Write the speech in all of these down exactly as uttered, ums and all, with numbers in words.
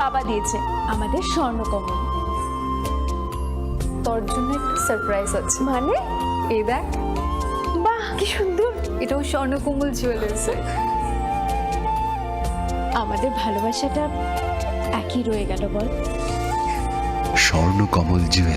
বাবা দিয়েছে আমাদের স্বর্ণকমল। তোর জন্য একটা সারপ্রাইজ আছে। মানে? এই দেখ। বাহ, কি সুন্দর। এটাও স্বর্ণকমল জুয়েলার্সের। আমাদের ভালোবাসাটা একই রয়ে গেল, বল? Swarnakamal jewellers.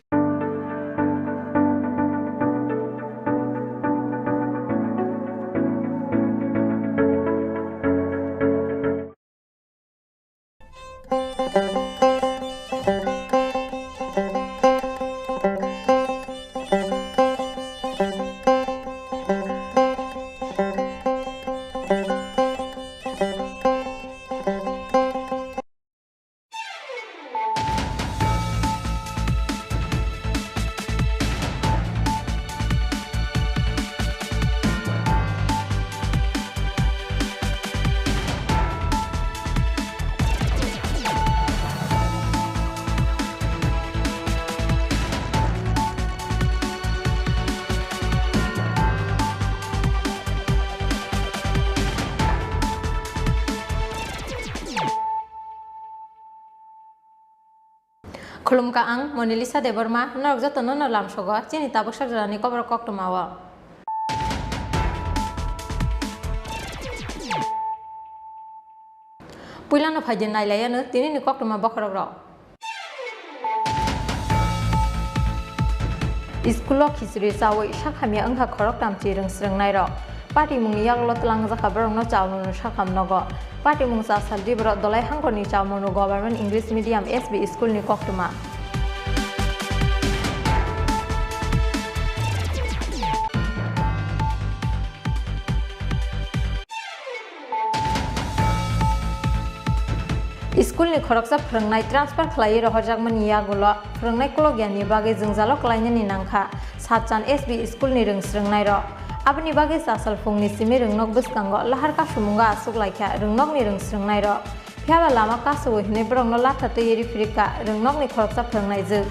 Khulumkha, ang Monalisa Debbarma, norok jotono no lamsogo chini tabuk sajorani koborok koktwmao. Puilano phaidi nailaiano tinini koktwma bokhorokrok. Iskulo khichri chawi sak hamya wngkha khoroktham chirwng srwngnairok. Patimungni yagulo twlangjakha borokno chawmungno sakham nogo. Patimung chasal diborok Dolai hangkorni chawmungno Government English Medium S B School ni koktwma. School ni khoroksa phwrwngnai transfer khlaiwi rohorjakmani yagulo phwrwngnai kolokya ni bagwi jwngjalo klainani nangkha satchan S B school ni rwng srwngnairok. Aboni bagwi chasal phungni simi rwngnok bwskango lahar kasumungo aswk laikha rwngnokni rwng srwngnairok. Phiyaba lama kasu-o hinwi borokno latha twiwi riphirikha rwngnokni khoroksa phwrwngnaijwk.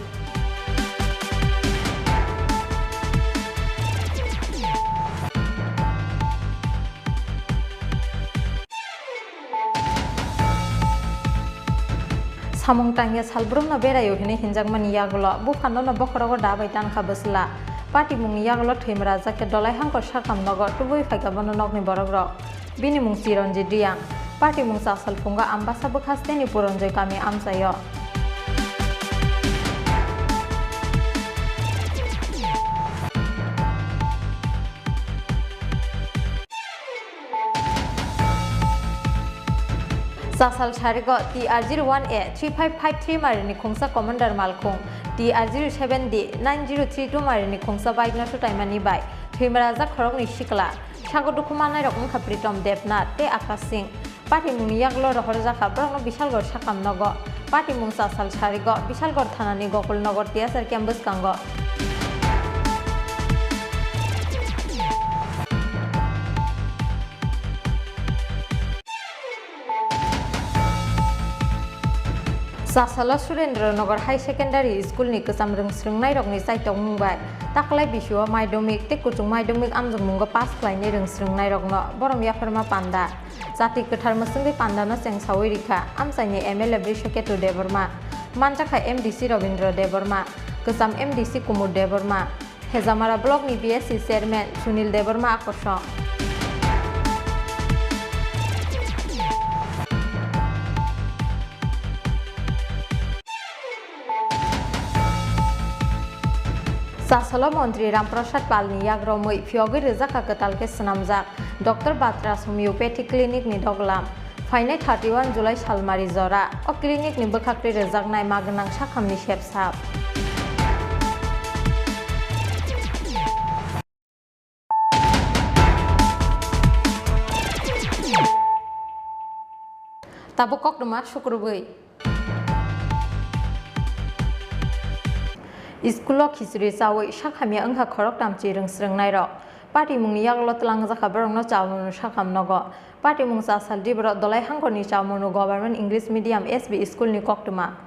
Samung tangya salbrumno beraio hinwi hinjakmani yagulo buphanono bokhorogo da bai tankha bwsla. Patimungni yagulo thwimwrajak khe Dolai hangkor sakham nogo tubui phaikha bono nokni borokrok. Bini mung Chiranjit Reang. Patimung chasal phungo Ambasa bwkha steni Puranjoy kami amchaio. Chasal sarigo T R zero one A three five five three marini khungsa Commander Malkhung, T R zero seven D nine zero three two marini khungsa bike no sutaimani bai thwimwrajak khoroknwi sikla. Sago dukhu mannairok wngkha Pritom Debnath tei Akash Singh. Patimungni yagulo rohorjakha borokno Bishalgarh sakham nogo. Patimung chasal sarigo Bishalgarh thanani Gokulnagar T S R camp bwskango. Chasalo Surendra Nagar High Secondary School ni kwcham rwng srwngnairokni chaitokmung bai taklai bisio madhyamik tei kuchuk madhyamik amjokmungo pass khlainai rwng srwngnairokno borom yapharma panda. Jati kwthar mwswngwi pandano chengsawi rikha amchaini M L A Brishaketu Debbarma, manjakha M D C Rabindra Debbarma, kwcham M D C Kumud Debbarma, Hejamara Block ni B S C Chairman Sunil Debbarma akorsong. Chasalo Montri Ramprasad Palni yagromwi phiyogwi rwjakha kwtal khe swnamjak Doctor Batra Homeopathy Clinic ni doglam. Phainai thirty one July salmari jora o clinic ni bwkhaktwi rwjaknai ma gwnang sakhamni sepsap. Tabuk koktwma sukrubwi. Iskulo khichri chawi sak hamya wngkha khoroktham chirwng srwngnairok. Patimungni yagulo twlangjakha borokno chawmungno sakham nogo. Patimung chasal diborok Dolai hangkorni chawmungno Government English Medium S B School ni koktwma.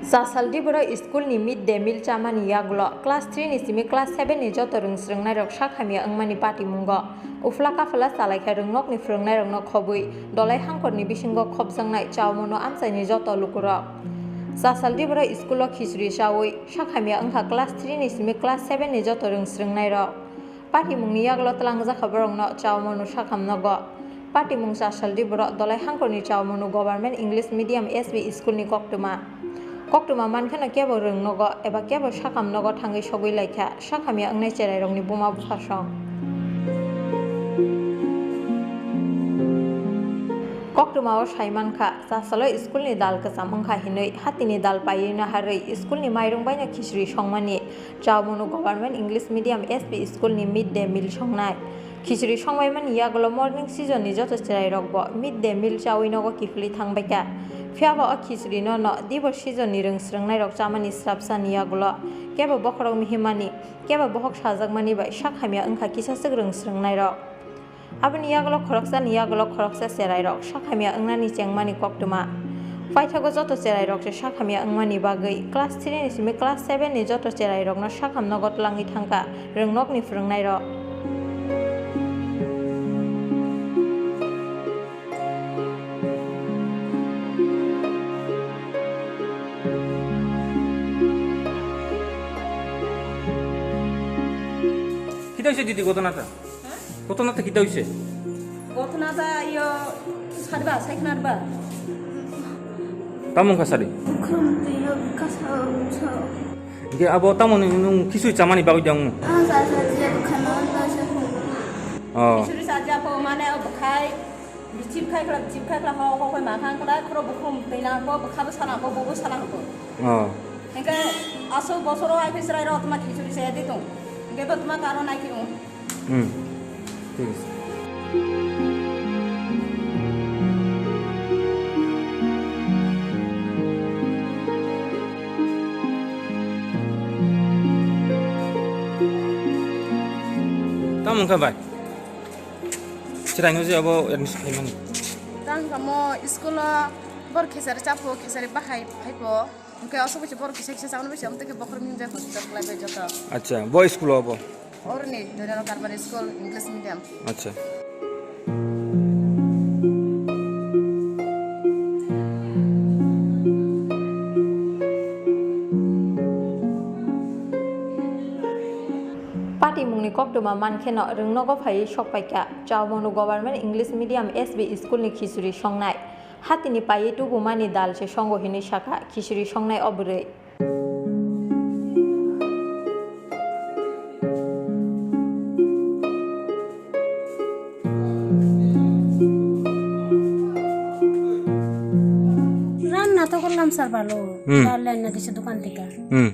Chasal Diboro school ni mid day meal chamani yagulo class three ni simi class seven ni joto rwng swrwngnairok sak hamya wngmani patimungo uphla kaphla chalaikha rwngnokni phwrwngnairokno khobwi Dolai Hangkorni bisingo khopjaknai chawmano amchaini joto lukurok. Chasal Diboro school o khichri chawi sak hamya wngkha class three ni simi class seven ni joto rwng swrwngnairok. Patimungni yagulo twlangjakha borokno chawmano sakham nogo. Patimung Chasal Diboro Dolai Hangkorni chawmano Government English Medium S B School ni koktwma. Koktwma mankheno kebo rwng nogo eba kebo sakham nogo thangwi sogwi laikha sak hamya wngnai cherairokni buma bupha song. Koktwmao sai mankha, Chasalo school ni dal kwcham wngkha hinwi hatini dal paiwi naharwi school ni mairung baino khichri songmani. Chawmano Government English Medium S B School ni mid day meal songnai. Khichri songbaimani yagulo morning season ni joto cherairokbo mid day meal chawi nogo kiphilwi thangbaikha. Phiyaba o khichri no no Dibor season ni rwng swrwngnairok chamani srapsani yagulo kebo bokhorok mihimani, kebo bokhok sajakmani bai sak hamya wngkha kisaswk rwng swrwngnairok. Aboni yagulo khoroksani yagulo khoroksa cherairok sak hamya wngnani chengmani koktwma. Paithago joto cherairok se sak hamya wngmani bagwi class three ni simi class seven ni joto cherairokno sak hamno gotlangwi thangkha rwngnokni phwrwngnairok. Kita bisa didi kota nata? Hah? Kota nata kita bisa? Kota nata iyo sadba, sai khnarba. Tamo wngkha sadi? Bukhrum twiyo kasa uso. Ge abo tamo ni nung kisui chamani bagwi dong. Ah, sa sa je bukhano ba sa. Oh. Kisuri sa ja po mane o bukhai. Bichip khai khla, bichip khai khla, ho, ho, ho, ma khang khla, khoro bukhum, twi na ko, bwkha bo sana ko, bo bo sana ko. Oh. Hingke aso bosoro ai phi chwrai rok tuma khichuri se di tong. Hingke bo tuma karo nai khe ung. Hmm. Thik ase. Tamo wngkha bai? Chwraino je abo admission khaimani. Tang kamo school o bor khesari chapo, khesari bahai phaipo. Hwnkhe oso bai se bor kisa kisa chauna bai se amtwi khe bokhorok minjak hostel khlai bai joto. Acha, bo school o bo? Oroni Donial Karbari school, English medium. Acha. Patimungni koktwma mankheno rwngnogo phaiwi sokpaikha Chawmanu Government English Medium S B School ni khichuri songnai. Hatini paiwi tubumani dal se songo hinwi sakha khichuri songnai o bwrwi. রান্না তো করলাম স্যার ভালো। হুম। ডাল রান্না দিছে দোকান থেকে। হুম।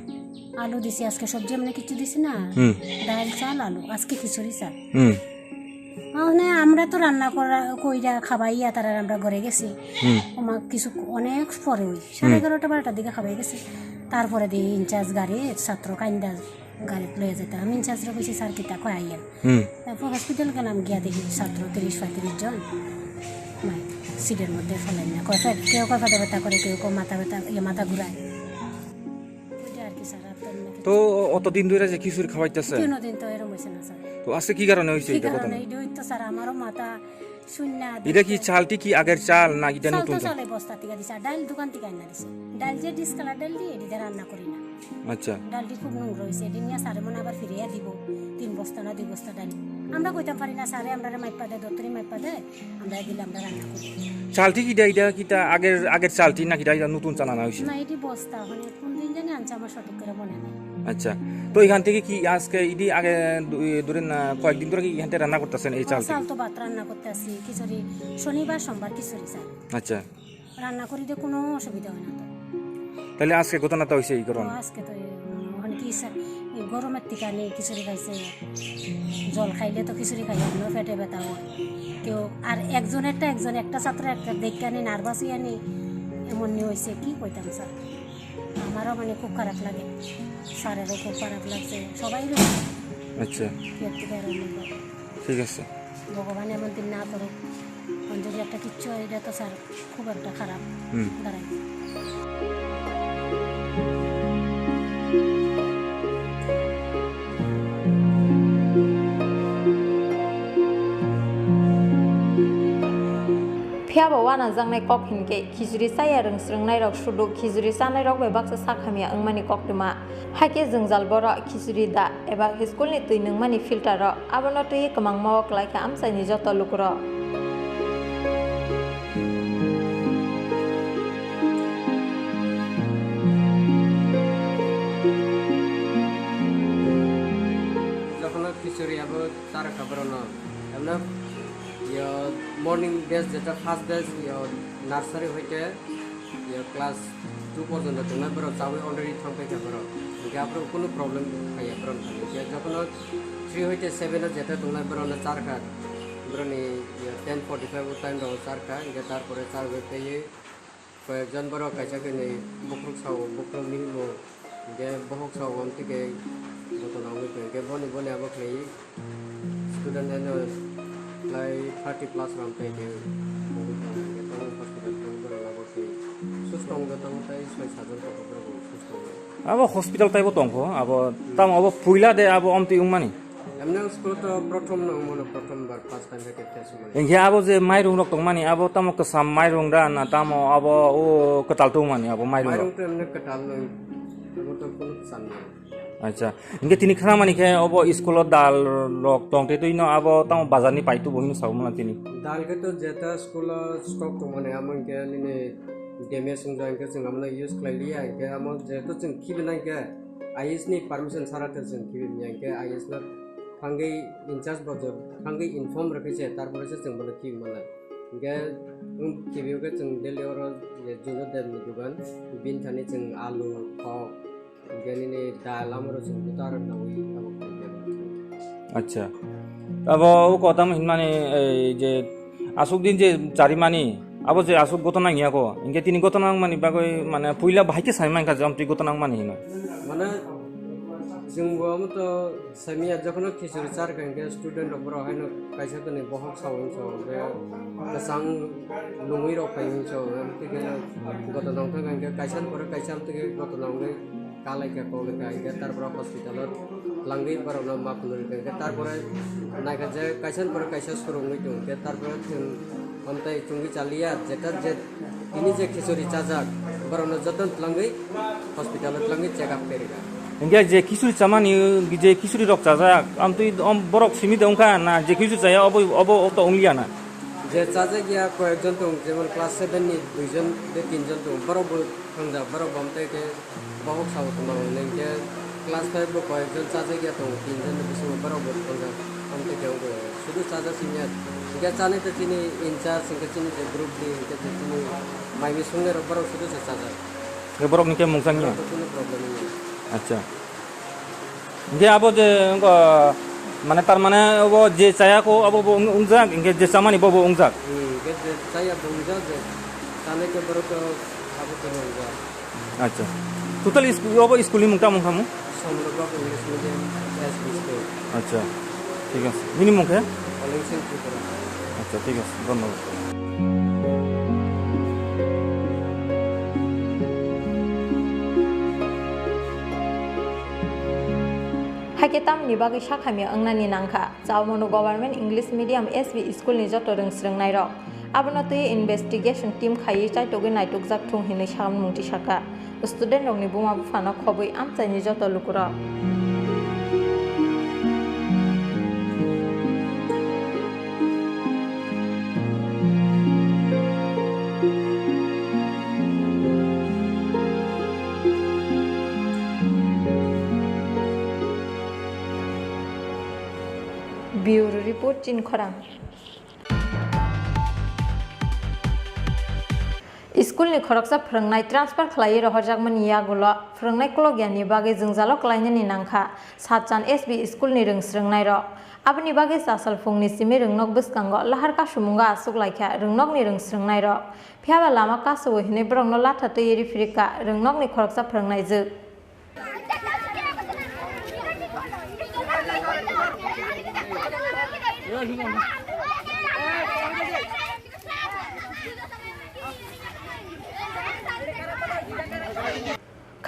আলু দিছি আজকে, সবজি এমনি কিছু দিছি না। হুম। ডাল, চাল, আলু, আজকে খিচুড়ি, স্যার। হুম। মানে আমরা তো রান্না করা, কইরা খাবাইয়া তারা আমরা ঘরে গেছি। হুম। ওমা কিছু অনেক পরে ওই সাড়ে হুম। এগারোটা বারোটার দিকে খাবাই গেছি। তারপরে দিয়ে ইনচার্জ গাড়ি ছাত্র কাইন্দা গাড়ি লয়ে যেতে আমি ইনচার্জরা কইছি, "স্যার, কিতা কয় আইয়েন।" হুম। তারপর হসপিটাল গেলাম, গিয়া দেখি ছাত্র তিরিশ পঁয়ত্রিশ জন। মানে সিটের মধ্যে ফেলেন না। কয়, ফে-, কেউ কয় পেটে ব্যথা করে, কেউ কয় মাথা ব্যথা, ইয়ে, মাথা ঘুরায়। ওইটা আর কি স্যার, আর তেমন কিছু তো অতদিন ধরে যে খিচুড়ি খাওয়াইতেছে? তিনও দিন তো এরম হইছে না স্যার। তো আজকে কি কারণে হইছে কি এটা কারণে? ঘটনা? এটা হইতো স্যার, আমারও মাথা শূন্য এটা কি দেখে। চালটি কি আগের চাল না এটা চাল নতুন তো চাল? চালে বস্তা থেকে দিছে, আর ডাইল দোকান থেকে আইনা দিছে। ডাইল যে ডিস কালার ডাইল দিয়ে এটিতে রান্না করি না। আচ্ছা। ডালটি খুব নোংরা হয়েছে, এটি নিয়ে স্যারে মনে আবার ফিরিয়ে দিব, তিন বস্তা না দুই বস্তা ডাইল। আমরা কইতাম পারি না, স্যারে আমরা মাইপা দেয়, দত্তরি মাইপা দেয়, আমরা দিলে আমরা রান্না করি। চালটি কিটা, এটা কিটা আগের, আগের চালটি নাকি এটা, এটা নতুন চাল আনা হয়েছে? না, এটি বস্তা, মানে কোন দিন জানি আনছে, আমার সঠিক করে মনে নেই। আচ্ছা, তো এখান থেকে কি আজকে ইডি আগে দু-, ধরেন, আহ, কয়েকদিন ধরে কি এখান থেকে রান্না করতেছেন এই চাল থেকে? চাল তো ভাত রান্না করতে আসি, খিচুড়ি, শনিবার, সোমবার খিচুড়ি, স্যার। আচ্ছা। রান্না করি দিয়ে কোনো অসুবিধা হয় না তো। তাহলে আজকে ঘটনাটা হয়েছে এই কারণে? তো আজকে তো এই, উম, মানে কি স্যার, এই গরমের টিকা নিয়ে খিচুড়ি খাইছে, জল খাইলে তো খিচুড়ি খাই, আপনার পেটে ব্যথা হয়। কেউ আর একজন একটা, একজন একটা ছাত্র একটা দেখে আনি নার্ভাস হয়ে আনি এমন নিয়ে হয়েছে, কি কইতাম স্যার। আমারও মানে খুব খারাপ লাগে, স্যারেরও খুব খারাপ লাগছে, সবাই। আচ্ছা। কি আর কি আর হইলো? ঠিক আছে। ভগবান এমন দিন না করুক, অন যদি একটা কিচ্ছু হয়, এটা তো স্যার খুব একটা খারাপ হুম। দাঁড়ায়। Phiya bo uanajaknai kok hinkhe khichuri chaya rwng srwngnairok sudu khichuri chanairok bai baksa sak hamya wngmani koktwma. Hakhe jwngjal borok khichuri da eba school ni twi nungmani filter o, abono twiwi kwmangma o kwlai kha amchaini joto lukurok. Jokhon khichuri abo char kha borokno, emno yo morning batch jeta first batch yo nursery hoite yo class two porjonto tongnai borok chawi already thang paikha borok, hinkhe aphuru kunu problem phaiya borok thani. Hinkhe jokhon three hoite seven o jeta tongnai borokno char kha, borokni yo ten forty five o time rogo char kha, hinkhe tarpore char bai teiwi koyekjon borok kaisa kainwi bukruk sao, bukruk milmo, hinkhe bohok sao, amtwi khe joto nangwi tong, hinkhe boni boni abo khlaiwi student eno lai thirty plus ram tei khe tongwi tong, hinkhe tamo hospital tongwi borok labo khe susto wngwi tongwi tei soi sajon kotor borok bo susto wngo. Abo hospital taibo tongkho, abo tamo abo puila de abo amtwi wngmani? Emne school to prothom no wngmano, prothom bar first time khe face wngmani. Hinkhe abo je mairung rok tongmani, abo tamo kwcham mairung da na tamo abo o kwtal tongmani abo mairung rok? Mairung to emne kwtal no, abo to kunu kwcham ya. Acha, hinkhe tini khnamani khe obo school o dal rok tongte twi no abo tamo bazar ni pai tubu hino sao mano tini? Dal khe to jeta school o stock tongmani, amo hinkhe nini damage wngjak hinkhe chwng abono use khlai liya, hinkhe amo jehetu chwng khibi nai khe I S ni permission sara khe chwng khibi manya, hinkhe I S no thangwi in charge bo thangwi inform rwkhe se, tarpore se chwng bono khibi mannai. Hinkhe wng khibiyo khe chwng daily oro je Juno Deb ni dugan, bini thani chwng alu, thok, hinkhe nini dal amoro chwng buta rok nawi abo khibi mannai. Acha. Abo o kotamo hinmani ei je aswk din je charimani, abo je aswk gotona wngya kho, hinkhe tini gotona wngmani bagwi mane puila bahai khe sai mankha je amtwi gotona wngmani hino. Mane chwngbo amo to samiya jokhon khichuri char kha hinkhe student rok borok haino kaisa kwnwi bohok sao hinso, hinkhe kwchang lungwi rok phai hinso, amtwi khe gotona wngkha hinkhe kaisa ni pore kaisa amtwi khe gotona wngwi. Kalaikha, kolaikha, hinkhe tarpore hospital o twlangwi borokno ma phunukgwi tongkhe, tarpore naikha je kaisa ni pore kaisa surungwi tongkhe, tarpore chwng amtwi chwngwi chaliya, jeta je tini je khichuri chajak, borokno jotono twlangwi hospital o twlangwi check up khairikha. Hinkhe je khichuri chamani, je khichuri rok chajak, amtwi om borok simi de wngkha na je khichuri chaya obo, obo to wngliya na? Je chajak ya koyekjon tong, jemon class seven ni duijon tei tinjon tong, borok bo thwngjak, borok bo amtwi khe. Bohok sabo tongma hwnwi hinkhe class five bo koyekjon chajak ya tongo, tinjon ni bisingo borok bo tongjak, amtwi khe wngwi sudu chajak simi ya. Hinkhe chanai tei chini in charge hinkhe chini je group di hinkhe je chini mai mui songnairok borok sudu se chajak. Hinkhe borokni khe mungsa wngya? Borok kunu problem wngya. Acha. Hinkhe abo je wngkha, mane tar mane obo je chaya kho abo bo wng-, wngjak, hinkhe je chamani bo bo wngjak? Hmm, hinkhe je chaya bo wngjak, je chanai khe borok khe abo khe wngjak. Acha. Total is-, obo school ni mung tamo wngkha mo? Somlok English Medium S B School. Acha. Thik ase. Bini mung khe? Olengsing Tripura. Acha, thik ase. Dhonnobad. Hakhe tamni bagwi sak hamya wngnani nangkha? Chaumano Government English Medium S B School ni joto rwng srwngnairok. Abono twi investigation team khaiwi chaitogwi naitukjak thung hinwi sakamung tisaka. Student rokni buma buphano khobwi amchaini joto lukurok. Bureau Report, Chini Khorang. School ni khoroksa phwrwngnai transfer khlaiwi rohorjakmani yagulo phwrwngnai kolokya ni bagwi jwngjalo klainani nangkha Satchan S B School ni rwng srwngnairok. Aboni bagwi chasal phungni simi rwngnok bwskango lahar kasumungo achuk laikha rwngnokni rwng srwngnairok. Phiyaba lama kasu-o hinwi borokno latha twiwi riphirikha rwngnokni khoroksa phwrwngnaijwk.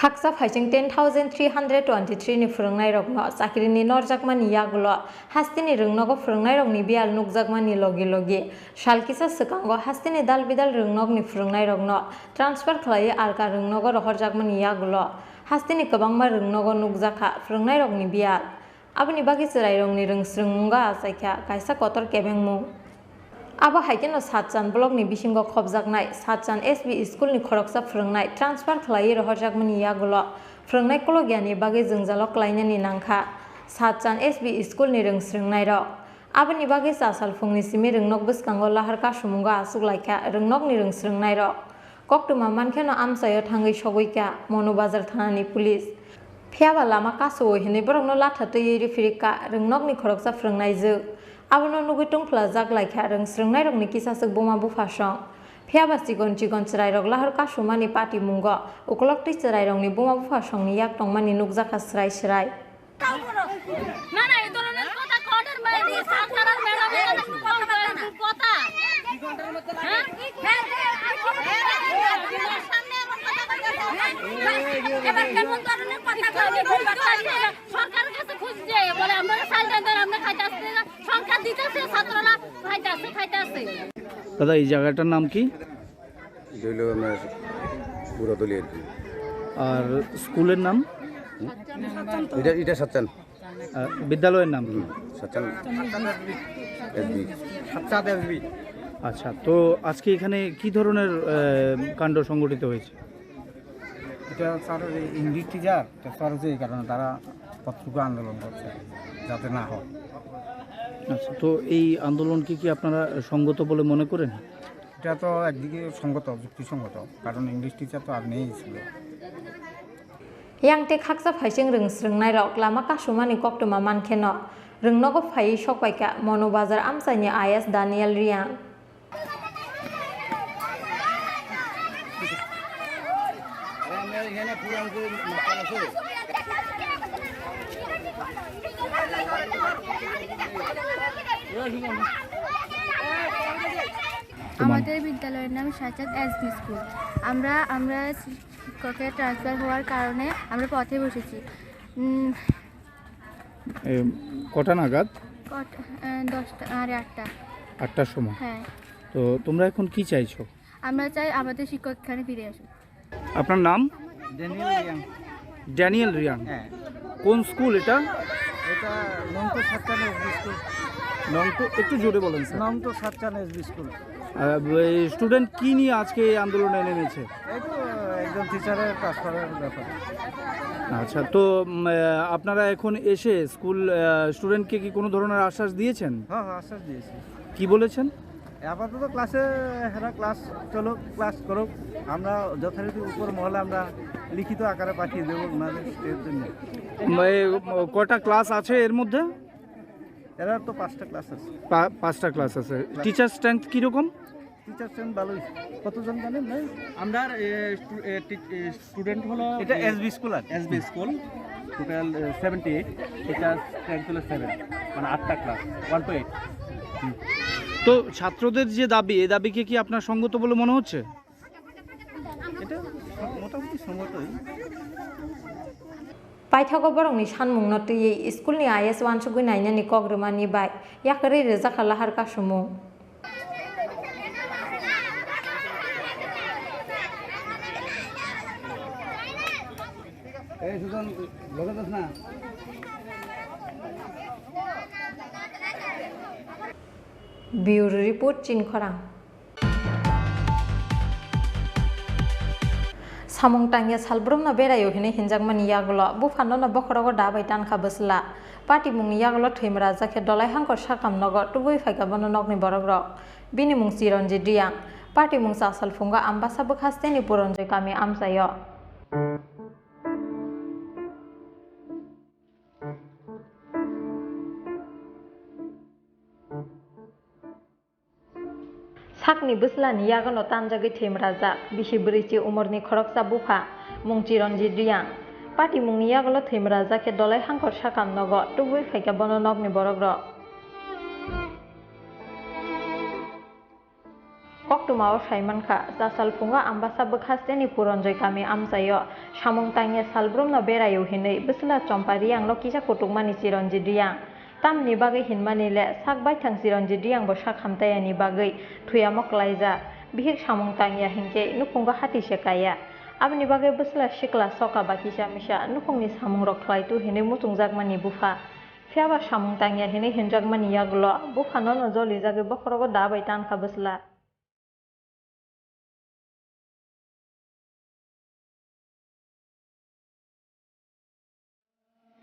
Haksa phaising ten thousand three hundred twenty three ni phwrwngnairokno chakrini norjakmani yagulo hasteni rwngnogo phwrwngnairokni biyal nukjakmani logi logi sal kisa swkango hasteni dal bidal rwngnokni phwrwngnairokno transfer khlaiwi alka rwngnogo rohorjakmani yagulo hasteni kwbangma rwngnogo nukjakha phwrwngnairokni biyal. Aboni bagwi chwrairokni rwngsrwngmungo achaikha kaisa kotor kebengmung. Abo hai kheno Satchan blockni bisingo khopjaknai Satchan S B schoolni khoroksa phwrwngnai transfer khlaiwi rohorjakmani yagulo phwrwngnai kologyani bagwi jwngjalo klainani nangkha Satchan S B schoolni rwngsrwngnairok. Aboni bagwi chasal phungni simi rwngnok bwskango lahar kasumungo achuk laikha rwngnokni rwngsrwngnairok. Koktwma mankheno amchaio thangwi sogwikha Monobazar thanani police. Phiyaba lama kasu-o hinwi borokno latha twiwi riphirik kha rwngnokni khoroksa phwrwngnaijwk. Abono nugwi tungphlajak laikha rwngsrwngnairokni kisaswk buma buphasong. Phiyaba chikon chikon chwrairok lahar kasumani patimungo ukloktwi chwrairokni buma buphasongni yak tongmani nukjakha swrai swrai. না, না, এই ধরনের কথা কোর্টের বাইরে দিয়ে সাত তারার ম্যাডাম এখানে কথা। হ্যাঁ? এবার কেমন ধরনের কথা বলবে? সরকারের কাছে খুঁজছে, বলে, আমরা সাইডে দেন, আমরা খাইতে আসছি না। সরকার দিতেছে, ছাত্ররা খাইতে আসছে, খাইতে আসছে। দাদা, এই জায়গাটার নাম কি? এটা হইলো আপনার পুরাতলি আর কি। আর স্কুলের নাম? এটা, এটা সাতচান। আহ, বিদ্যালয়ের নাম কি? হুম, সাতচান। এসবি। সাতচান এসবি। আচ্ছা, তো আজকে এখানে কি ধরনের, আহ, কাণ্ড সংঘটিত হয়েছে? এটা স্যার, এই ইংলিশ টিচার, তো স্যার হচ্ছে এই কারণে তারা কতটুকু আন্দোলন করছে, যাতে না হয়। আচ্ছা, তো এই আন্দোলনকে কি আপনারা সঙ্গত বলে মনে করেন? এটা তো একদিকে সঙ্গত, যুক্তিসঙ্গত, কারণ ইংলিশ টিচার তো আর নেই স্কুলে। Yang tei khaksa phaising rwngsrwngnairok lama kasumani koktwma mankheno rwngnogo phaiwi sokpaikha Monobazar amchaini I A S Daniel Riang. তোমার আমাদের বিদ্যালয়ের নাম সাজাদ এসবি স্কুল। আমরা, আমরা শিক্ষকের ট্রান্সফার হওয়ার কারণে আমরা পথে বসেছি। উম, এ, কটা নাগাদ? কট-, আহ, দশটা, আরে আটটা। আটটার সময়? হ্যাঁ। তো তোমরা এখন কি চাইছো? আমরা চাই আমাদের শিক্ষক এখানে ফিরে আসুক। আপনার নাম? ড্যানিয়েল রিয়াং। ড্যানিয়েল রিয়াং। হ্যাঁ। কোন স্কুল এটা? এটা নংটো সাতচান এসবি স্কুল। নংটো, একটু জোরে বলেন, স্যার। নংটো সাতচান এসবি স্কুল। আহ, এই স্টুডেন্ট কি নিয়ে আজকে এই আন্দোলনে নেমেছে? এই তো একজন টিচারের ট্রান্সফারের ব্যাপারে। আচ্ছা, তো, উম, আহ, আপনারা এখন এসে স্কুল, আহ, স্টুডেন্টকে কি কোনো ধরনের আশ্বাস দিয়েছেন? হ্যাঁ, হ্যাঁ, আশ্বাস দিয়েছি। কি বলেছেন? আপাতত ক্লাসে এরা ক্লাস চলুক, ক্লাস করুক, আমরা যথারীতি উপর মহলে আমরা লিখিত আকারে পাঠিয়ে দেবো ওনাদের স্টের জন্য। উম, এই, উম, কটা ক্লাস আছে এর মধ্যে? এরা তো পাঁচটা ক্লাস আছে। পা-, পাঁচটা ক্লাস আছে। ক্লাস। টিচার স্ট্রেংথ কীরকম? টিচার স্ট্রেংথ ভালোই। কতজন জানেন, ভাই? আমরা, এ, স্টু-, এ, টি-, এ, স্টুডেন্ট হলো এটা এসবি স্কুল আর কি। এসবি স্কুল, টোটাল, এ, সেভেন্টি এইট, টিচার স্ট্রেংথ হলো সেভেন, মানে আটটা ক্লাস, ওয়ান টু এইট। তো ছাত্রদের যে দাবি, এই দাবিকে কি আপনার সঙ্গত বলে মনে হচ্ছে? এটা মোটামুটি সঙ্গতই। Paithago borokni sanmungno twiwi schoolni I A S uansugwi nainani kok rwmani bai yakarwi rwjakha lahar kasumung. এই সুজন, লগে যাস না। Bureau Report, Chinkhorang. Samung tangya salbrumno beraio hinwi hinjakmani yagulo buphanono bokhorogo da bai tankha bwsla. Patimungni yagulo thwimwrajak khe Dolai Hangkor sakam nogo tubui phaikha bono nokni borokrok. Bini mung Chiranjit Reang. Patimung chasal phungo Ambasa bwkhasteni Puranjoy kami amchaio. Sakni bwslani yagono tanjagwi thwimwrajak bisi bwrwichi umorni khoroksa bupha mung Chiranjit Reang. Patimungni yagulo thwimwrajak khe Dolai Hangkor sakam nogo tubui phaikha bono nokni borokrok. Koktwmao saimankha, chasal phungo Ambasa bwkhasteni Puranjoy kami amchaio samung tangya salbrumno beraio hinwi bwsla Chompa Riyangno kisa kutukmani Chiranjit Riyang. Tamni bagwi hinmani le sak baithang Chiranjit Riyangbo sak hamtaiani bagwi thuyamo klaijak. Bihik samung tangya hinkhe nukhungo hati se kaya. Aboni bagwi bwsla sikla soka ba kisa misa nukhungni samungrok khlaitu hinwi muchungjakmani bupha. Phiyaba samung tangya hinwi hinjakmani yagulo buphano no jolijagwi bokhorogo da bai tankha bwsla.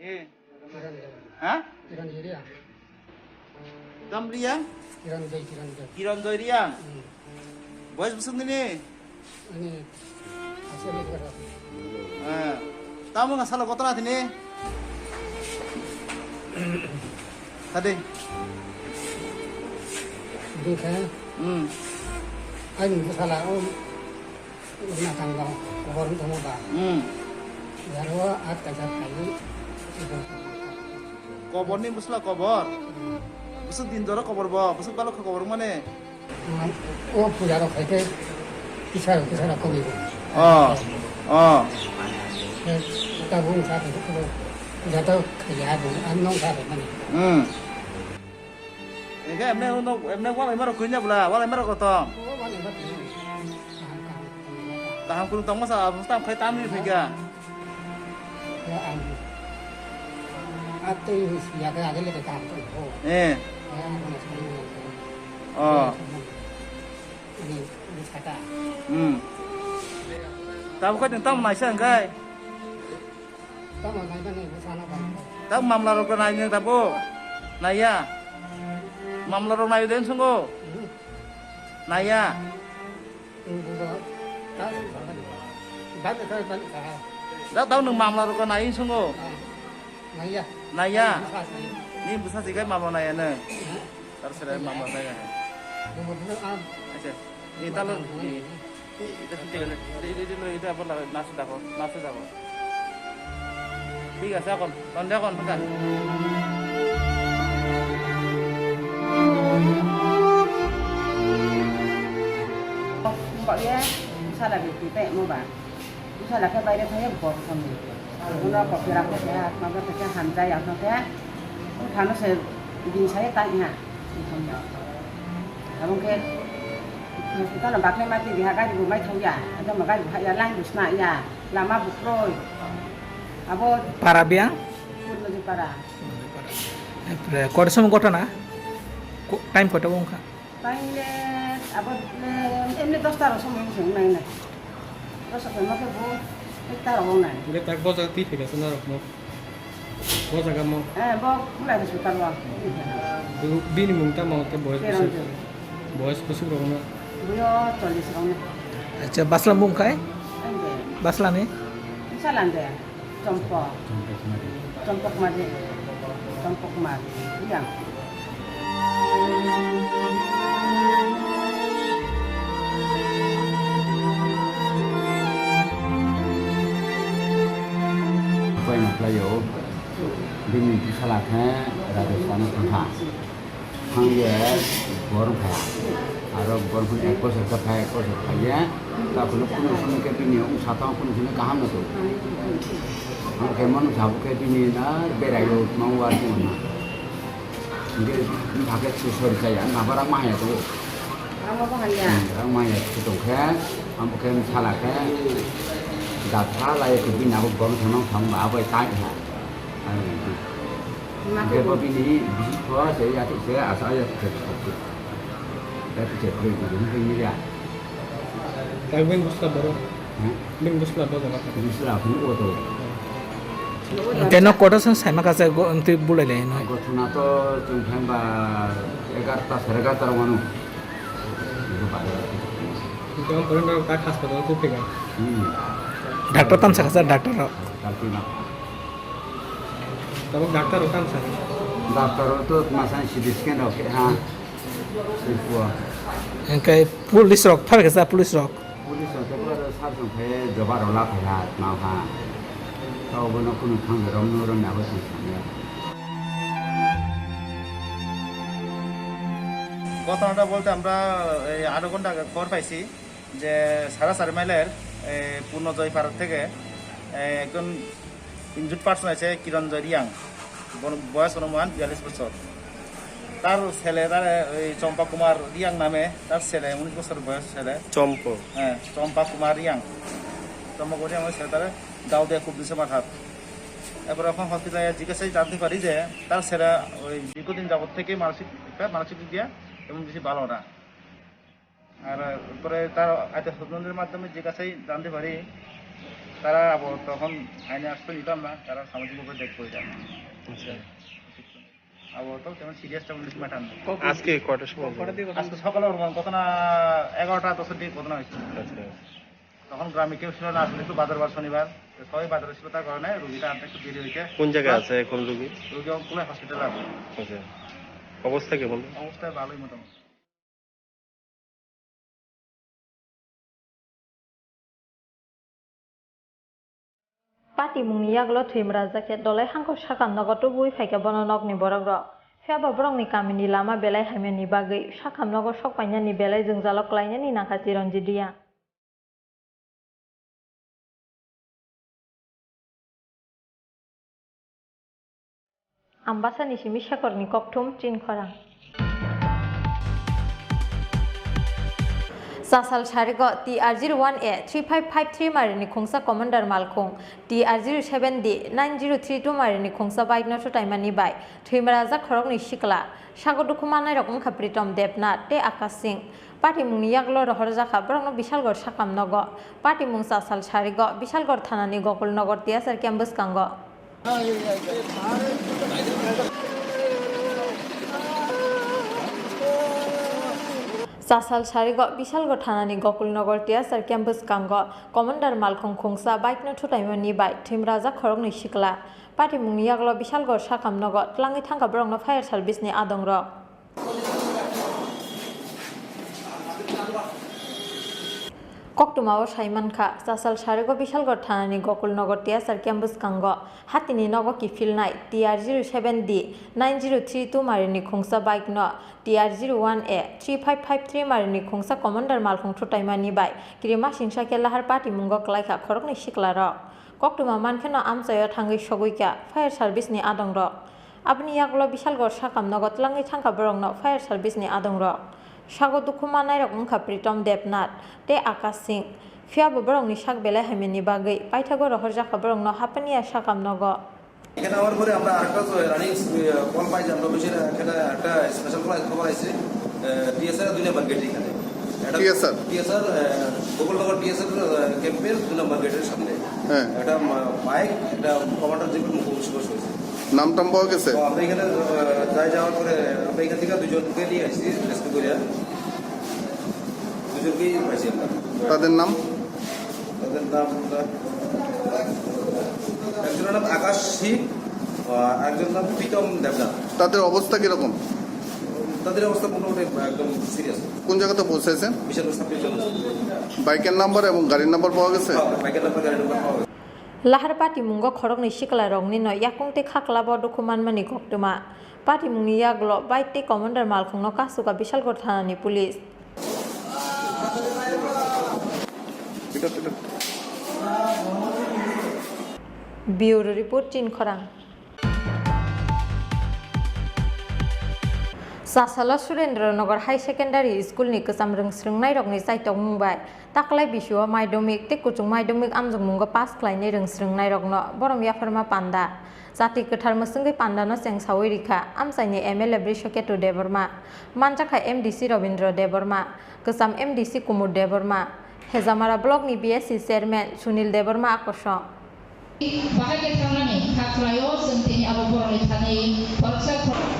Eh. Kiran Deb. Ha? Kiran Deb Riyang. Tam Riyang? Kiran Deb, Kiran Deb. Kiran Deb Riyang. Hmm. Boyes bwswk nini? Ani, asli Kiran. Eh. Tamo nga salo kotora tini? Tadi. Dikha. Hmm. Ani sala, oh. Wngna tangbo, kobor wng tongmo ba. Hmm. Yaro at kaisa phaidi. Koborni bwsla kobor? Hmm. Bwswk din jora kobor bo, bwswk balok kha kobor mane? O puja rok khai khe kisa, kisa rok komi bo. Oh, oh. Tabuk wngkha, puja to khaiya bo, ang nong kha bo mane. Hmm. Eke emne uno, emne wal emaro kuinya bula, wal emaro kotom. Kaham kurung tongma sa, abang tam khai tam ni phaikha. Eh. Oh. Hmm. Tabuk khai tam naisa hingkai. Tamo naimani bwsano bai. Tak mamla rok nai nang tabo. Naiya. Mamla rok nai den sungo. Hmm. Naiya. Hmm, bugo. Tak bani, bani, bani, bani, bani. Tak tau nung mamla rok nai sungo. Ah. Naiya. Naiya. Bwsa sai. Ni bwsa sikai mamla naiya nung. Hmm. Tar sere mamla naiya. Bugo bugo am. Acha. Ni talo ni. Ita sini kan. Ita ita ita apa lah nasi dako, nasi dako. Tiga sakon, tanda kon pekan. Kok ye, sala gitu teh mau bang. Sala ke bayar saya bor kami. Uno kok kira kok ya, maka kok hamjai ya kok ya. Kano se, bin saya tanya. Abo khe hospital bakle mati biha gari bo mai thok ya, ado ma gari bo haya line bo sna ya, lama bo kroi. Abo Para biang? Purnoji para. Kore somo gotona? Ko-, time koto wngkha? Time le abo le emne dosta ro somo wngkha nai nai. Dosta ro somo khe bo ekta ro nai. Bole tak boja twi phila sana rok mo. Bo jaga mo? Eh, bo Khulai hospital o. Bu-, bini mung tamo khe boyes Chiranjit. Bwswk, boyes bwswk rok no? Buyo chollish rok no. Acha, basla mung khai? Ande. Basla ni? Salande. Chompok. Chompok Madi. Chompok Madi. Yang. Upai no khlai o, bini bwsala khe Rajasthan o thangkha. Thangye bor phaiya. Aro bor phun ek bosor khe phai, ek bosor phaiye. Takhwlwk kunu simi khe bini wngsa tong, kunu simi kaham no tong. Ang khe mano sabo khe bini na berai o, mang war khe na. Hingke bwkha khe sori chaya, nabo rang ma haya tongo. Rang ma bo haya? Hmm, rang ma haya se tong khe, abo khe bwsala khe, da tha lai khe bini abo borok thangma thang ba abo tai ha. Ano hingke. Ma khe bo bini bisi kho se ya se asa ya se. Ya se se kho ni ya. Tang bini bwsla borok. Hmm? Bini bwsla bo jaga. Bwsla phunuk o to. Teno kotor song saima kasa go twi bulai lai no. Gothona to chwng thang ba egarta, sare egarta rok manu. Jom pore no ta hospital ko pega. Hmm. Doctor tam sakasa doctor rok. Doctor na. Tabuk doctor rok tam sa. Doctor rok to masa C T scan rok khe ha. Sipua. Hingke police rok phar kasa police rok. Police rok to pura sar song khe joba rok la kha ha, ma ha. Tao bono kunu thang rom no rom ya bo song thang ya. ঘটনাটা বলতে আমরা এই আধা ঘন্টা আগে খবর পাইছি যে সারা চারি মাইলের, এ, পূর্ণজয় পাড়া থেকে, এ, একজন ইনজুর্ড পার্সন আছে কিরণজয় রিয়াং, বন-, বয়স অনুমান বিয়াল্লিশ বছর। তার ছেলে, তার, এ, ওই চম্পা কুমার রিয়াং নামে তার ছেলে, উনিশ বছর বয়স ছেলে। চম্প। হ্যাঁ, চম্পা কুমার রিয়াং। চম্পা কুমার রিয়াং ওই ছেলে তার গাও দিয়ে খুব দিছে মাথাত। এরপর এখন হসপিটালে জিজ্ঞাসায় জানতে পারি যে তার ছেলে ওই দীর্ঘদিন যাবত থেকে মানসিক, একটা মানসিক দিক দিয়ে এবং বেশি ভালো না। আর পরে তার আত্মীয় স্বজনদের মাধ্যমে জিজ্ঞাসায় জানতে পারি, তারা আবার তখন আইনে আশ্রয় নিতাম না, তারা সামাজিকভাবে দেখবো এটা। আচ্ছা। আবার তো তেমন সিরিয়াস তেমন কিছু ম্যাটার নেই। আজকে কয়টার সময়? আজকে সকালে ওর ঘটনা এগারোটা দশের দিকে ঘটনা হয়েছে। আচ্ছা। তখন গ্রামে কেউ ছিল না, আসলে একটু বাজার বার শনিবার, তো সবাই বাজারে ছিল, তার কারণে রুগীটা আনতে একটু দেরি হয়েছে। কোন জায়গায় আছে এখন রুগী? রুগী এখন কুলাই হসপিটালে আছে। আচ্ছা। অবস্থা কেমন? অবস্থা ভালোই মোটামুটি। Patimungni yagulo thwimwrajak khe dolai hangkor sakam nogo tubuwi phaikha bono nokni borokrok. Phiya bo borokni kamini lama belai hamyani bagwi sakam nogo sok painani belai jwngjalo klainani nangkha Chiranjit Reang. Ambasani simi Shekhorni kokthum chin khorang. Chasal Sarigo T R zero one A three five five three marini khungsa Commander Malkhung, T R zero seven D nine zero three two marini khungsa bike no thutaimani bai thwimwrajak khoroknwi sikla. Sago dukhu mannairok wngkha Pritom Debnath tei Akash Singh. Patimungni yagulo rohorjakha borokno Bishalgarh sakam nogo. Patimung Chasal Sarigo Bishalgarh thanani Gokulnagar T S R camp bwskango. Chasal Sarigo Bishalgarh thanani Gokulnagar T S R camp bwskango Commander Malkhung khungsa bike no thutaimani bai thwimwrajak khoroknwi sikla. Patimungni yagulo Bishalgarh sakam nogo twlangwi thangkha borokno fire service ni adongrok. Koktwmao saimankha, Chasal Sarigo Bishalgarh thanani Gokulnagar T S R camp bwskango hatini nogo kiphilnai T R zero seven D nine zero three two marini khungsa bike no T R zero one A three five five three marini khungsa Commander Malkhung thutaimani bai kirima singsa khe lahar patimungo klaikha khoroknwi siklarok. Koktwma mankheno amchaio thangwi sogwikha fire service ni adongrok. Aboni yagulo Bishalgarh sakam nogo twlangwi thangkha borokno fire service ni adongrok. Sago dukhu mannairok wngkha Pritom Debnath tei Akash Singh. Phiya bo borokni sak belai hamyani bagwi paithago rohorjakha borokno Hapania sakam nogo. এখানে আওয়ার পরে আমরা আরেকটা তো রানিং, আহ, কল পাই যে আমরা অফিসের এখানে একটা স্পেশাল কল খবর আছে, আহ, টিএসআর দুই নম্বর গেট এখানে। এটা টিএসআর? টিএসআর, আহ, গোকুলনগর টিএসআর, আহ, ক্যাম্পের দুই নম্বর গেটের সামনে। হ্যাঁ। একটা মা-, বাইক, একটা কমান্ডার জিপের মুখোমুখি সংঘর্ষ হয়েছে। নাম টাম পাওয়া গেছে? তো আমরা এখানে, আহ, যাই, যাওয়ার পরে আমরা এখান থেকে দুজনকে নিয়ে আসছি রেস্কিউ করে। দুজনকেই পাইছি আমরা। তাদের নাম? তাদের নাম আমরা, একজনের নাম আকাশ সিং, আহ, একজনের নাম প্রীতম দেবনাথ। তাদের অবস্থা কিরকম? তাদের অবস্থা মোটামুটি একদম সিরিয়াস। কোন জায়গাতে পৌঁছেছেন? বিশাল সাব ডিভিশন। বাইকের নাম্বার এবং গাড়ির নাম্বার পাওয়া গেছে? হ্যাঁ, বাইকের নাম্বার, গাড়ির নাম্বার পাওয়া গেছে। Lahar patimungo khoroknwi siklarokni no yakung tei khaklabo dukhu manmani koktwma. Patimungni yagulo bike tei Commander Malkhungno kasukha Bishalgarh thanani police. Bureau report, Chin Khorang. Chasalo Surendra Nagar High Secondary School ni kwcham rwng srwngnairokni chaitokmung bai taklai bisio madhyamik tei kuchuk madhyamik amjokmungo pass khlainai rwng srwngnairokno borom yapharma panda. Chati kwthar mwswngwi pandano chengsawi rikha amchaini M L A Brishaketu Debbarma, manjakha M D C Robindra Debbarma, kwcham M D C Kumud Debbarma, Hejamara Block ni B S C Chairman Sunil Debbarma akoso. Bahai khe thangnani kha khlaio, chwng tini abo borokni thani khoroksa khor-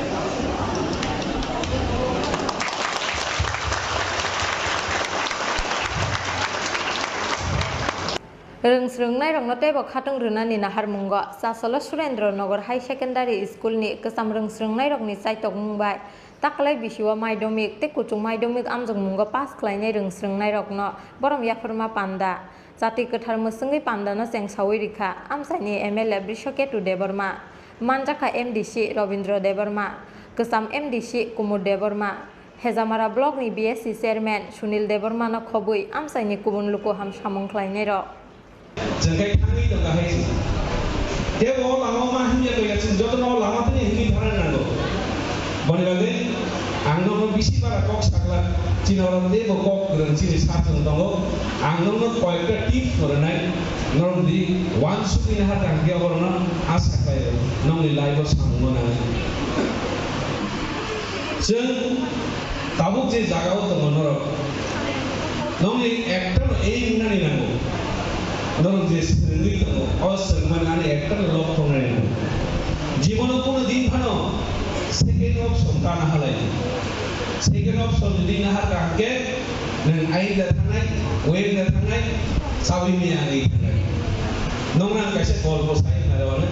Rwng srwngnairokno teibo khatwng rwnani naharmungo Chasalo Surendra Nagar High Secondary School ni kwcham rwng srwngnairokni chaitokmung bai taklai bisio madhyamik tei kuchuk madhyamik amjokmungo pass khlainai rwng srwngnairokno borom yapharma panda. Chati kwthar mwswngwi pandano chengsawi rikha amchaini M L A Brishaketu Debbarma, manjakha M D C Robindra Debbarma, kwcham M D C Kumud Debbarma, Khejamara Block ni B S C Chairman Sunil Debbarma no khobwi amchaini kubun luku ham samung khlainairok. Chwng khe thangwi tongkha hai se. Tei bo lama ma himya kaiya chwng jotono lama thani himwi thana nango. Boni bagwi ang nono bisi bara kok sakla, chini oro teibo kok kwrwng chini sak chwng tongo. Ang nono koyekta tips no rwnai, norok di wansukni naha tangkhe oborokno asa khlaio, nongni life o samung no nangnai. Chwng tabuk je jaga o tongo norok, nongni ekta no aim wngnani nango. Norok je swrwngwi tongo, o swrwngmani ani ekta no lokho wngnani nango. Jibono kono din phano second option ta naha lai. Second option jodi naha tangkhe, nwng aim da thangnai, web da thangnai, chabi miya ani thangnai. Nongna kaisa golpo sai na rwani.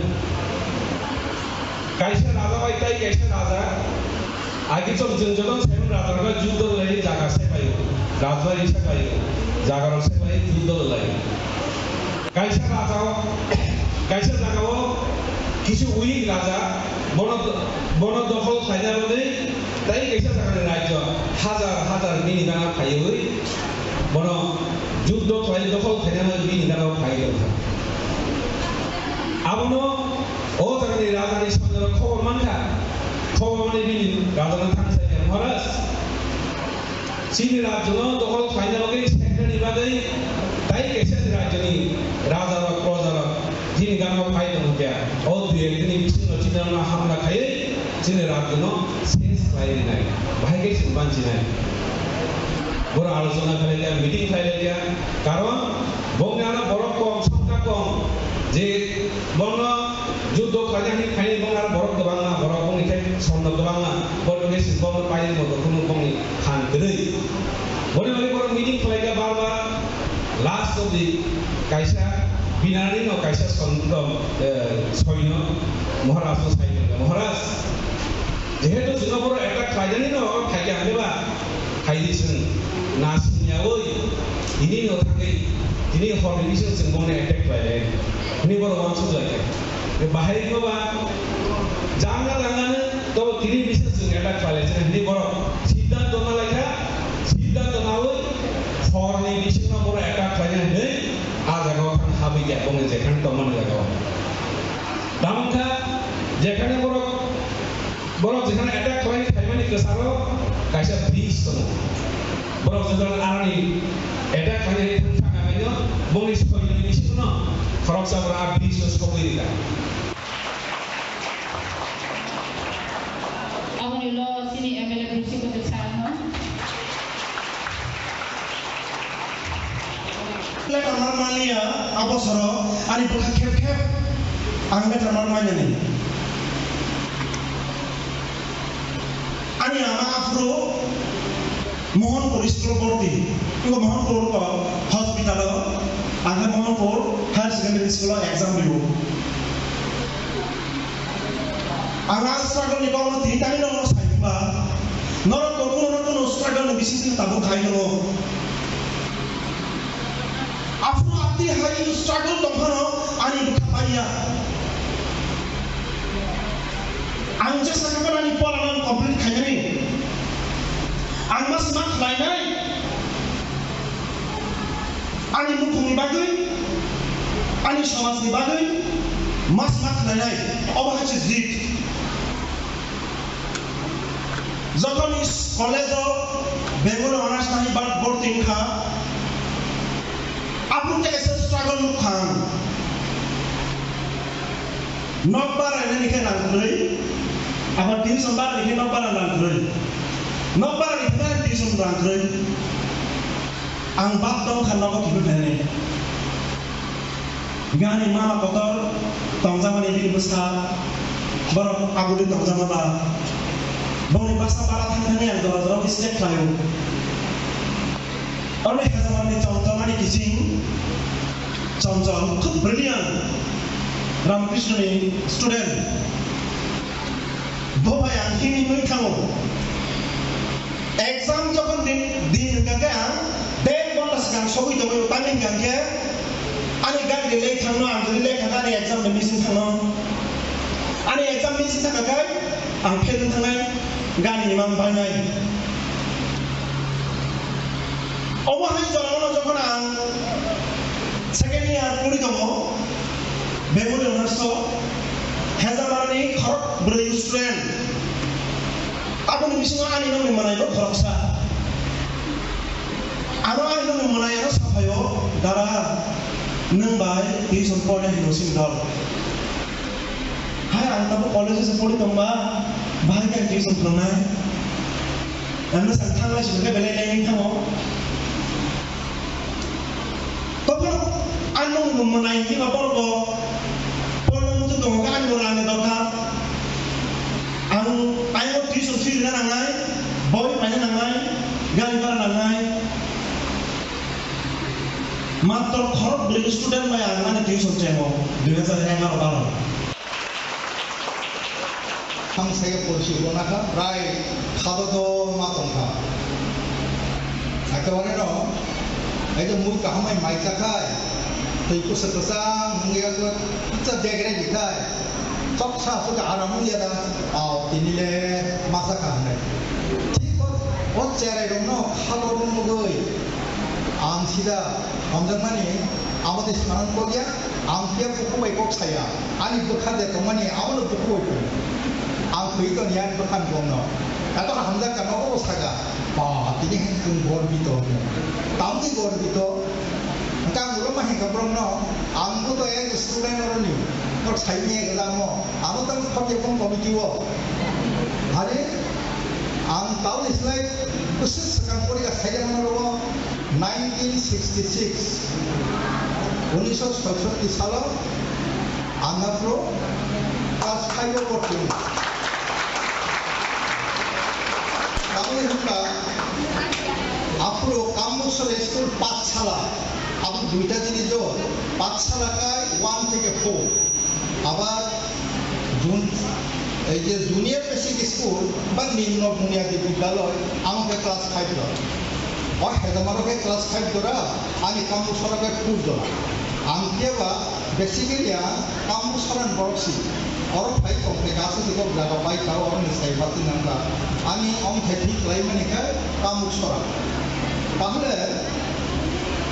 Kaisa raja bai tai kaisa raja. Agi chwng chwng joto seven raja rok judo lai jaga se pai. Raja ri se pai. Jaga rok se pai judo lai. Kaisa raja o, kaisa jaga o kisu weak raja bono, bono dokhol khaina bagwi tai kaisa jaga ni rajyo hajar hajar bini gana phaiwi bono judo khlai dokhol khaina bagwi bini gana phaiwi tongkha. Abono O jagani rajani sonjoro khobor mankha, khobor mani bini rajano thangsa khe, "Maharaj, chini rajyono dokhol khlaina bagwi seknani bagwi tai kaisa rajyoni rajarok, projarok chini gana phai tongo kya? O dui ek dini bisingo chini ano hamla khaiwi chini rajyono ses khlai rinai, bahai khe chwng banchinai." Boro alochona khlai kya, meeting khlai kya, karon bongni ano borok kom, songkha kom, je Bono juddo khlaina hwnwi phainai bong aro borok kwbangma, borok bongni khe sorno kwbangma, borok khe si bongno painai moto kunu bongni phan kwrwi. Boni bagwi borok meeting khlai kha bar bar, last of the kaisa binarino kaisa son-, eh, soino Maharajno sai kha, "Maharaj, jehetu chwngno borok attack khlainani no phai kha hwnwi ba, phaidi chwng na siniyawi tini no thangwi tini horni bising chwng bongni attack khlainai," hwnwi borok uansuk lai kha. Bahai no ba jangna langano to tini bising chwng attack khlainai hwnwi borok siddhanto ma lai kha, siddhanto nawi horni bisingno borok attack khlainai hwnwi a jagao thang habwi kha bongni jekhani tongmani jagao. Tamo wngkha jekhani borok Borok jephru attack khlaina phaimani kwcharo kaisa bridge tongo. Borok jephru aroni attack khlainani thang thang khaino bongni soinoni bisingono khoroksa borok a bridge-o sogwi rwkha. Aboni ulo chini M L A Brusi Kothok sir no. Letter mar manya, abosoro ani bwkha khep khep ang letter mar manyani. Ani ama aphuru Mohanpur school bhorti, eko Mohanpur hospital o, ang khe Mohanpur Higher Secondary School o exam riwo. Ang a struggle ni kokno tini tani no sai ba, norok bo kuno no kuno struggle ni bising tabuk khai tongo. Aphuru atwi hai struggle tongphano ani bwkha paiya. Ang jesa khe ani porano complete khainani. Ang ma sima khlainai. Ani mukhungni bagwi, ani somajni bagwi ma sima khlainai. Obo hai se jit. Jokhon is-, college o Bengali honours nai bar-, bhorti wngkha, aphuru kaisa struggle nukha ang. Nok bara nani khe rang kwrwi, abar tuition bara ni khe nok bara rang kwrwi. Nok bara ni khe tuition rang kwrwi. Ang bap tong kha nogo kiphil phainani. Gani mama kotor tongjakmani bini bwsa borok aguli tongjakma ba. Bongni bwsa bara thang thangwi ang jora jora step khlaio. Oroni hejamanni chomchom ani kiching chomchom khub brilliant Ramakrishna ni student. Bo bai ang himwi thango. Exam jokhon din, din hwnkha khe ang dek ghonta swkang sogwi tongwi tangwi hwnkha khe ani gari ni late thangno, ang jodi late thangkha ani exam ni missing thangno. Ani exam missing thangkha khe ang fail wng thangnai, gari ni mang bainai. Puri tongo, Bengali honours o, Hejamarni khorok bwrwi student. Aboni bisingo ani nokni manai bo khoroksa. Ano ani nokni manai ano saphaio, "Dara, nwng bai tuition pornai hinwi simi dol." Hai, ang tabuk college o se pori tongba, bahai khe ang tuition phrwngnai. Ang no sang thanglai simi khe belai nai nai thango. Tobokhe ang nung nung mwnai hiba borok bo porno muchung tongo khe ang bo rang ni dorkar. Ang taino tuition fee rina nangnai, boi paina nangnai, gari bhara nangnai. Matro khorok bwrwi student bai ang ani tuition chengo dui hajar egaroh baro. Ang saya polisi gona kha, prai khado do ma tong kha. Ekebare no, ei je mui kaham bai mai chakhai, tei kusa kwchang wngya khe, kisa degre bikhai. Choksa aswk aram wngya da, au, tini le masa kaham nai. Thik o, o cherai rok no khalo rung nugwi, ang sida hamjakmani, amo de smanan kok ya, ang phiya buku bai kok saya, ani bwkha de tongmani, amo no buku bai kok. Ang thwi ton ya bwkha ni bong no. Kato hamjak ka no o saka, ba, tini hen kung gor bito. Tamni gor bito, Hwnkhe ang ulo ma hinkha borokno, ang bo to ek student oroni, nok sai manya gwdamo, amo tang khorokya bong committee o. Hari ang tauni slai bwswk swkang porikha saida mano rogo nineteen sixty-six, unisho soisotti salo ang aphuru class five o porti. Tamoni hwnba aphuru Kambuksora school pathsala. Abo duita jinis o, pathsala kai one theke four. Abar jun-, ei je junior basic school ba nimno bunyadi bidyaloi, amo khe class five jora. O Hedamaro khe class five jora, ani Kambuksora khe four jora. Ang khe ba basically ang Kambuksora ni borok si. Oro phai tong khe kasu si kok jaga pai ka, oro ni sai bati nang ka. Ani ong khe thik lai mani khe Kambuksora. Tahole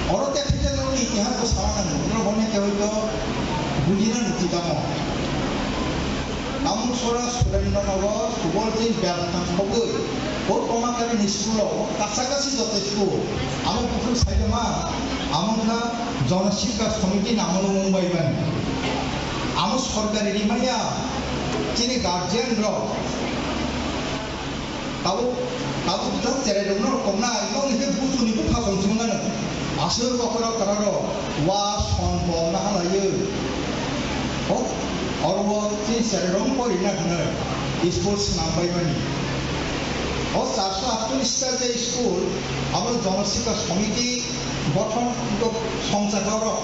Oro te khite norok ni itihas bo sana nango, norok hwnwi khe hoito bujina nukti tamo. Kambuksora Surendra Nagar, Subolching, Belthang sogwi, o Tomakari ni school o, kacha kachi joto school, amo buphuru saitama, amo wngkha Jana Shiksha Samiti namo no mung bai mani. Amo sorkari rimaya, chini guardian rok, Tabuk, tabuk jat cherai rok no kok nai, nokni khe buchuni bupha song chimung nano. Aswk bokhorok kwrwrok, wa son bol na halaiwi. O, oro o chini cherai rok pori na hwnwi, school swnam bai mani. O charso attoris ta je school, abo Jana Shiksha Samiti, Gothon songchakao rok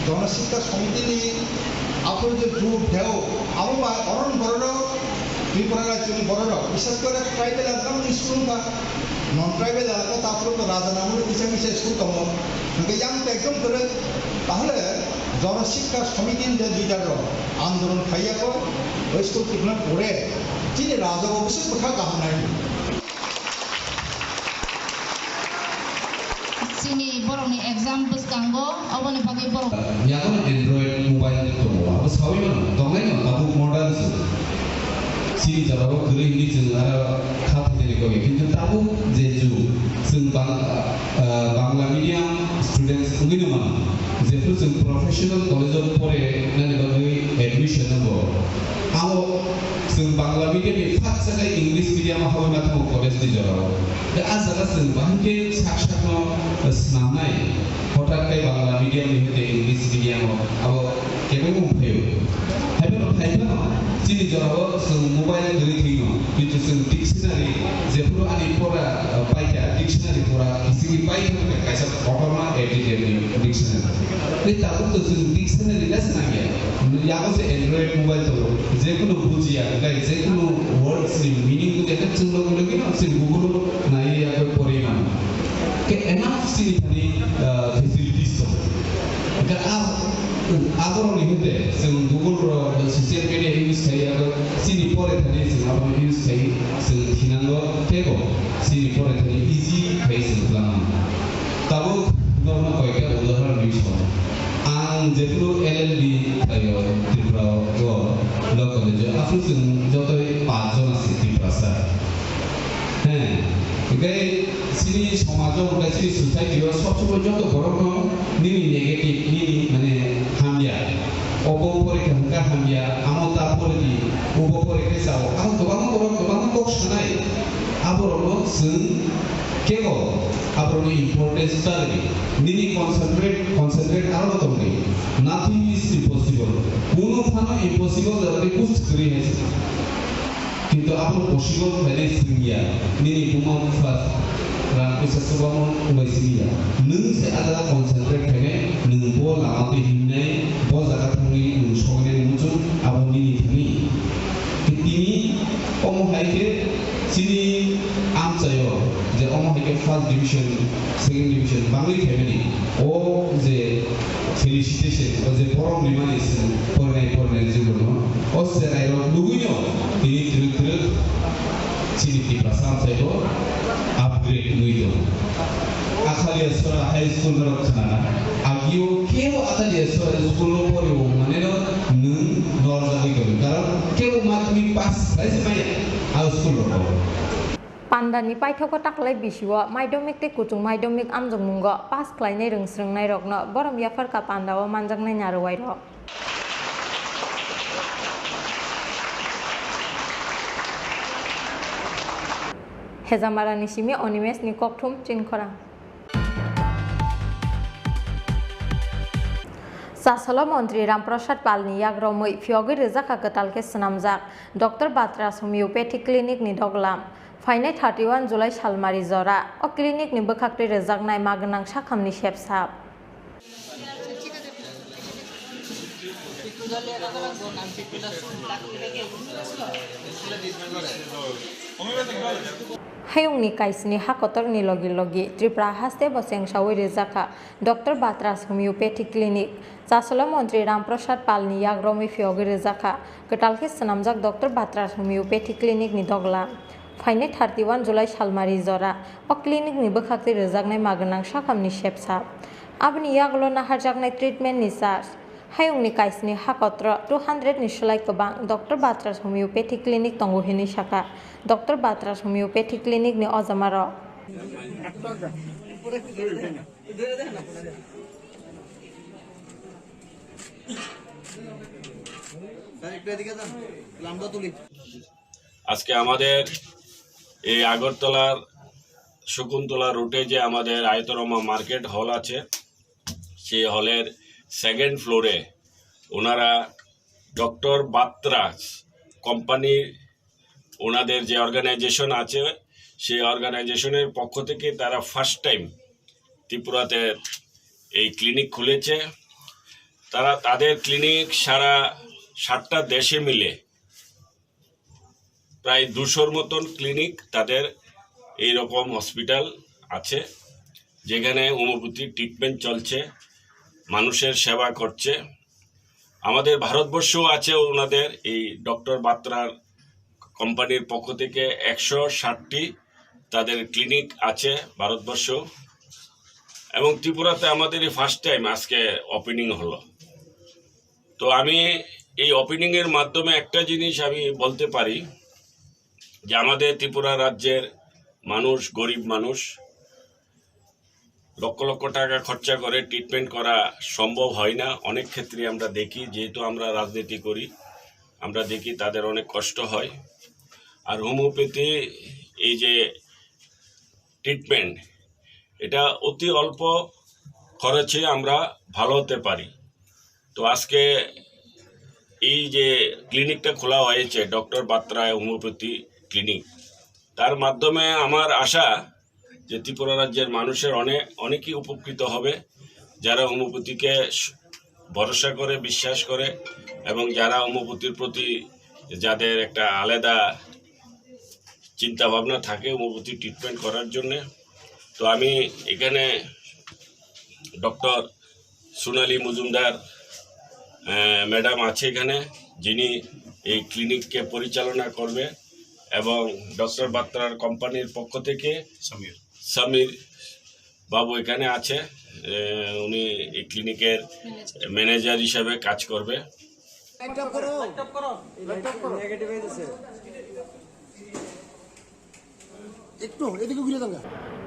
Jana Shiksha Samiti ni aphuru je jut deo, abo bai oron bororok, Tripura rajyo ni bororok, bises kore tribal elaka ni school wngkha, non tribal elaka o ta aphuru to raja ni amolo kisa kisa school tongo, hwnkhe yang to ekdom kwrwi, tahole Jana Shiksha Samiti ni je leader rok andolon khaiya kho, oi school tikna pore chini raja o bwswk bwkha kaham nai. Chini borokni exam bwskango, oboni bagwi borok. Yago Android mobile tongo, abo sawi mano, tongnai no, tabuk modern jug. Chini jorao kwrwi hinwi chwng aro kha phaitani kok ya, kintu tabuk je jug, chwng Bang-, ah, Bangla medium students wngwi no mano. Jephru chwng professional college o pore nani bagwi admission nango. Abo chwng Bangla medium ni phatsa khe English medium o habwi ma thango college ni jorao. Da a jaga chwng bahai khe sak sak no swnamnai. Hothat khe Bangla medium ni hwnkhe English medium o abo kebengma phaio. Haiphano, haiphano, chini jorao chwng mobile kwrwi thwino, kintu chwng dictionary, jephru ani pora, uh, paikha, dictionary pora, kisingwi paikha, kaisa kotorma A D J ni dictionary. Tei tabuk to chwng dictionary le swnam ya. Yago se Android mobile tongo, jekunu bujiya, hwnkhe jekunu words ni meaning bujiya, khe chwng logi logi no chwng Google o naiwi yakhe porwi mano. Khe enough chini thani, uh, facilities tongo. Hwnkhe a Aborokni hwnkhe chwng Google rok, social media use khai, abo chini pore thani chwng abono use khai, chwng thinango teibo chini pore thani easy khai chwng twlangmano. Tabuk norokno koikta udahoron use khainai. Ang Ang jephuru L L B khlaio Tripura o law college o, aphuru chwng jotoi paanch jon achi Tiprasa. He, hinkhe chini somajo, hinkhe chini society o sob somoi joto borokno nini negative, nini mane hamya. Obo porikha hinkha hamya, amo ta pori di, obo porikha sao. Abo kwbangma borok kwbangma kok sanai. Aborokno chwng kebo aborokno importance ta rwdi. Nini concentrate, concentrate aro tongdi. Nothing is impossible. Kunu phano impossible da tei kuch kwrwi hai se. Kintu abo possible khainai swngya. Nini buma bupha rang puisa kwbangma wngbai siliya. Nwng se ada concentrate khainai, nwng bo lama twi himnai, bo jaga thangwi nwng soinai muchung abo nini thani. Tini omo hai khe chini amchaio je omo hai khe first division, second division bangwi khaimani, o je felicitation, o je borom rimani chwng porinai porinai jigurno, o cherairok nugwino tini twrwk twrwk chini Tiprasa amchaio upgrade wngwi tongo. Akhalia Sora High School norok khnana. Agio kebo Akhalia Sora High School o pori o maneno nwng norjagwi tongo. Karon kebo madhyamik pass khlai se maya a school rogo. Pandani paithago taklai bisio madhyamik tei kuchuk madhyamik amjokmungo pass khlainai rwngsrwngnairokno borom yapharkha pandao manjaknai narwuairok. Hejamarani simi Animeshni kokthum Chinkhorang. Chasolo montri Ramprasad Palni yagromwi phiyogwi rwjakha kwtal khe swnamjak Doctor Batras Homeopathy Clinic ni doglam. Phainai thirty one July salmari jora o clinic ni bwkhaktwi rwjaknai magwnang sakhamni sepsap. Hayungni kaisni ha kotorni logi logi Tripura haste bo chengsaui rijakha Doctor Batras Homeopathy Clinic. Chasolo montri Ramprasad Palni yagromwi phiyogwi rijakha kwtal khe swnamjak Doctor Batras Homeopathy Clinic ni dogla. Phainai thirty one July salmari jora o clinic ni bwkhaktwi rwjaknai magwnang sakhamni sepsa. Aboni yagulo naharjaknai treatment ni charge hayungni kaisni ha kotro two hundred ni slai kwbang Doctor Batras Homeopathy Clinic tongo hinwi saka Doctor Batras Homeopathy Clinic ni ojamarok. আজকে আমাদের এই আগরতলার শকুন্তলা রোডে যে আমাদের আয়তরমা মার্কেট হল আছে, সেই হলের সেকেন্ড ফ্লোরে ওনারা ডক্টর বাত্রাস কোম্পানির, ওনাদের যে অর্গানাইজেশন আছে, সেই অর্গানাইজেশনের পক্ষ থেকে তারা ফার্স্ট টাইম ত্রিপুরাতে এই ক্লিনিক খুলেছে। তারা তাদের ক্লিনিক সারা সাতটা দেশে মিলে প্রায় দুশোর মতন ক্লিনিক তাদের এইরকম হসপিটাল আছে, যেখানে হোমিওপ্যাথি ট্রিটমেন্ট চলছে, মানুষের সেবা করছে। আমাদের ভারতবর্ষও আছে ওনাদের এই ডক্টর বাত্রার কোম্পানির পক্ষ থেকে একশো ষাটটি তাদের ক্লিনিক আছে ভারতবর্ষ, এবং ত্রিপুরাতে আমাদের এই ফার্স্ট টাইম আজকে ওপেনিং হলো। তো আমি এই ওপেনিং এর মাধ্যমে একটা জিনিস আমি বলতে পারি যে আমাদের ত্রিপুরা রাজ্যের মানুষ, গরিব মানুষ, লক্ষ লক্ষ টাকা খরচা করে ট্রিটমেন্ট করা সম্ভব হয় না। অনেক ক্ষেত্রে আমরা দেখি, যেহেতু আমরা রাজনীতি করি, আমরা দেখি তাদের অনেক কষ্ট হয়। আর হোমিওপ্যাথি এই যে ট্রিটমেন্ট, এটা অতি অল্প খরচে আমরা ভালো হতে পারি। তো আজকে এই যে ক্লিনিকটা খোলা হয়েছে, ডক্টর বাত্রা হোমিওপ্যাথি ক্লিনিক, তার মাধ্যমে আমার আশা যে ত্রিপুরা রাজ্যের মানুষের অনেক, অনেকেই উপকৃত হবে, যারা হোমিওপ্যাথিকে স-, ভরসা করে, বিশ্বাস করে, এবং যারা হোমিওপ্যাথির প্রতি যাদের একটা আলাদা চিন্তা ভাবনা থাকে হোমিওপ্যাথি ট্রিটমেন্ট করার জন্যে। তো আমি এখানে ডক্টর সোনালী মজুমদার, আহ, ম্যাডাম আছে এখানে, যিনি এই ক্লিনিককে পরিচালনা করবে, এবং ডক্টর বাত্রার কোম্পানির পক্ষ থেকে সমীর। সমীর বাবু এখানে আছে, এ, উনি এই ক্লিনিকের ম্যানেজার হিসাবে কাজ করবে।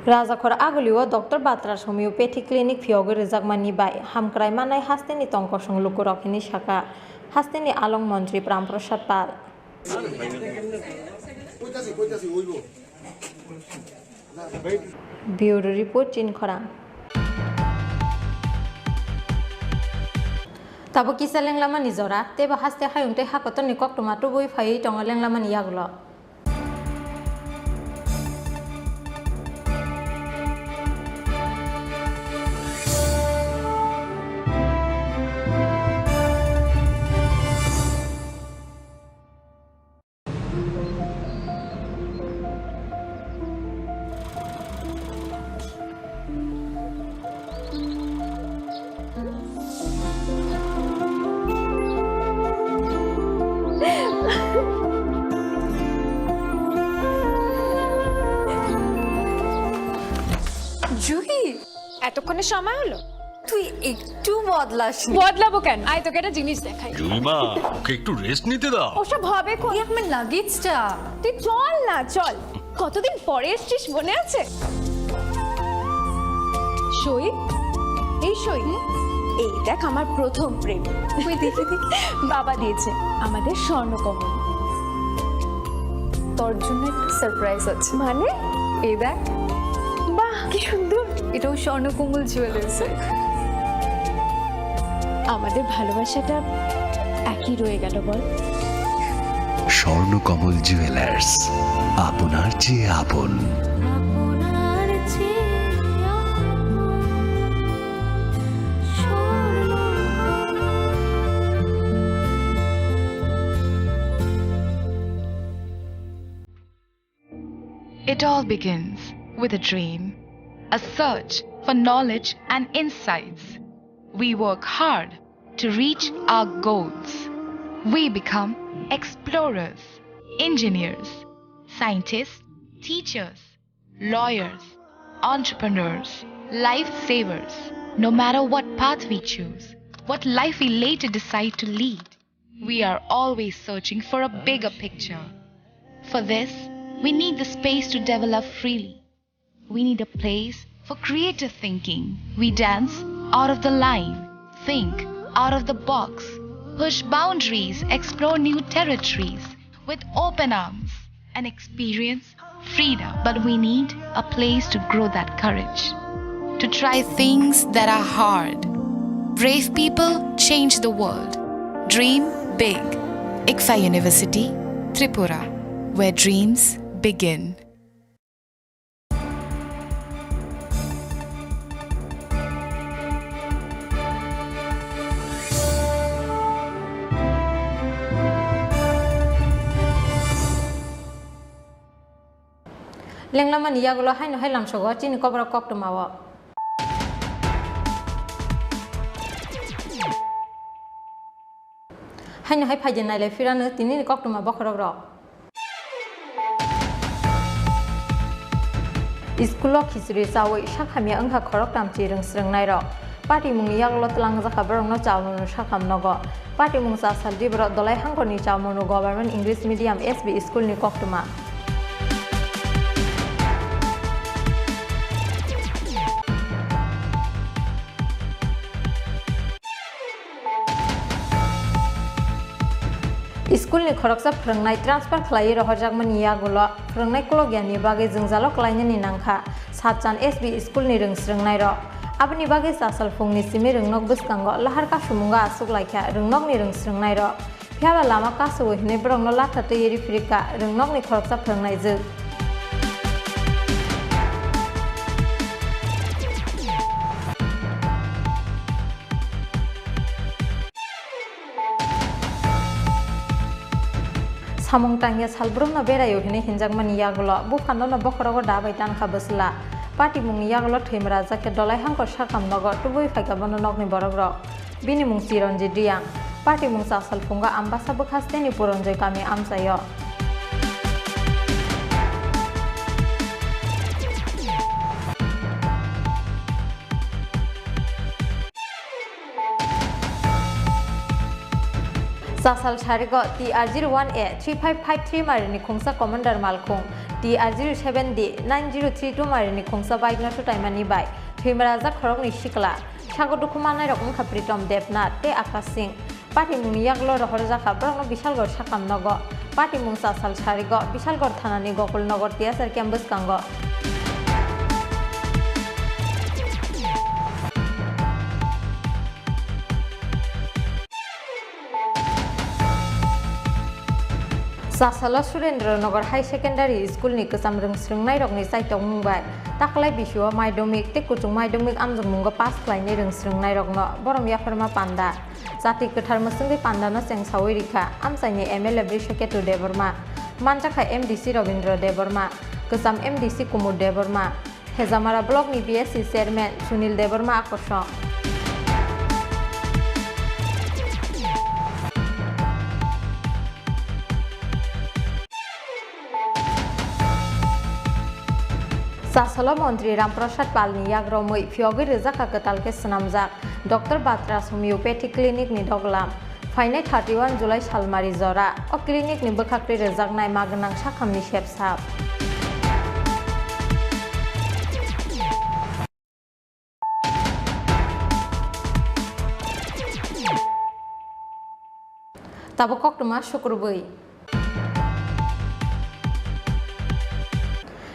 Rajakhor Agulio Doctor Batra Homeopathy Clinic phiyogwi rwjakmani bai hamkrai manai hasteni tongkosong lukurok hwnwi sakha hasteni along montri Pram Prasad Pal. Bureau Report, Chinkhorang. Tabuk kisa lenglamani jora, teibo haste hayung tei hakotorni koktwma tubui phaiwi tongo lenglamani yagulo. Juhi, এতক্ষণে সময় হলো? তুই একটু বদলাসনি। বদলাবো কেন? আয়, তোকে একটা জিনিস দেখাই। জুইমা, ওকে একটু রেস্ট নিতে দাও। ওসব হবে কোন? এই আমার লাগেজটা। তুই চল না, চল। কতদিন পরে এসছিস, মনে আছে? সই, এই সই। এই দেখ, আমার প্রথম প্রেম। ওই দেখে দেখে বাবা দিয়েছে আমাদের স্বর্ণকমল। তোর জন্য একটা সারপ্রাইজ আছে। মানে? এই দেখ। বাহ, কি সুন্দর। এটাও স্বর্ণকমল জুয়েলার্সের। আমাদের ভালোবাসাটা একই রয়ে গেল, বল? স্বর্ণকমল জুয়েলার্স, আপনার চেয়ে আপন। It all begins with a dream, a search for knowledge and insights. We work hard to reach our goals. We become explorers, engineers, scientists, teachers, lawyers, entrepreneurs, lifesavers. No matter what path we choose, what life we later decide to lead, we are always searching for a bigger picture. For this, we need the space to develop freely. We need a place for creative thinking. We dance out of the line, think out of the box, push boundaries, explore new territories with open arms, and experience freedom. But we need a place to grow that courage, to try things that are hard. Brave people change the world. Dream big. ICFAI University, Tripura, where dreams begin. Lenglamani yagulo haino hai lamsogo chini koborok koktwmao. Haino hai phaidi nailai phirano tinini koktwma bokhorok rok. Iskulo khichuri chawi sak hamya wngkha khoroktham chirwng srwngnairok. Patimungni yagulo twlangjakha borokno chawi mano sakham nogo. Patimung chasal diborok Dolai hangkorni Chamonu Government English Medium S B School ni koktwma. School ni khoroksa phwrwngnai transfer khlaiwi rohorjakmani yagulo phwrwngnai kolokya ni bagwi jwngjalo klainani nangkha. Satchan S B School ni rwng srwngnairok. Aboni bagwi chasal phungni simi rwngnok bwskango lahar kasumungo aswk laikha rwngnokni rwng srwngnairok. Phiyaba lama kasu-o hinwi borokno latha twiwi riphirikha rwngnokni khoroksa phwrwngnaijwk. Samung tangya salbrumno beraio hinwi hinjakmani yagulo buphanono bokhorogo da bai tankha bwsla. Patimungni yagulo thwimwrajak khe Dolai hangkor sakam nogo tubui phaikha bono nokni borokrok. Bini mung Chiranjit Reang. Patimung chasal phungo Ambasa bwkhasteni Puranjoy kami amchaio. Chasal sarigo T R zero one A three five five three marini khungsa commander malkhung, T R zero seven D nine zero three two marini khungsa bike no sutaimani bai thwimarajak khoroknwi sikla, sago dukhu mannairok wngkha Pritom Debnath tei Akash Singh. Patimungni yagulo rohorjakha borokno Bishalgarh sakam nogo. Patimung Chasal sarigo Bishalgarh thanani Gokulnagar T S R camp bwskango. Chasalo Surendra Nagar High Secondary School ni kwcham rwng swrwngnairokni chaitokmung bai taklai bisio madhyamik tei kuchuk madhyamik amjokmungo pass khlainai rwng swrwngnairokno borom yapharma panda. Chati kwthar mwswngwi pandano chengsawi rikha amchaini M L A Brishaketu Debbarma, manjakha M D C Rabindra Debbarma, kwcham M D C Kumud Debbarma, Hejamara Block ni B S C Chairman Sunil Debbarma akorsong. Chasalo Montri Ram Prasad Pal ni yagromwi phiyogwi rwjakha kwtal khe swnamjak Doctor Batra Homeopathy Clinic ni doglam. Phainai thirty one July salmari jora o clinic ni bwkhaktwi rwjaknai ma gwnang sakhamni sepsap. Tabuk koktwma sukrubwi.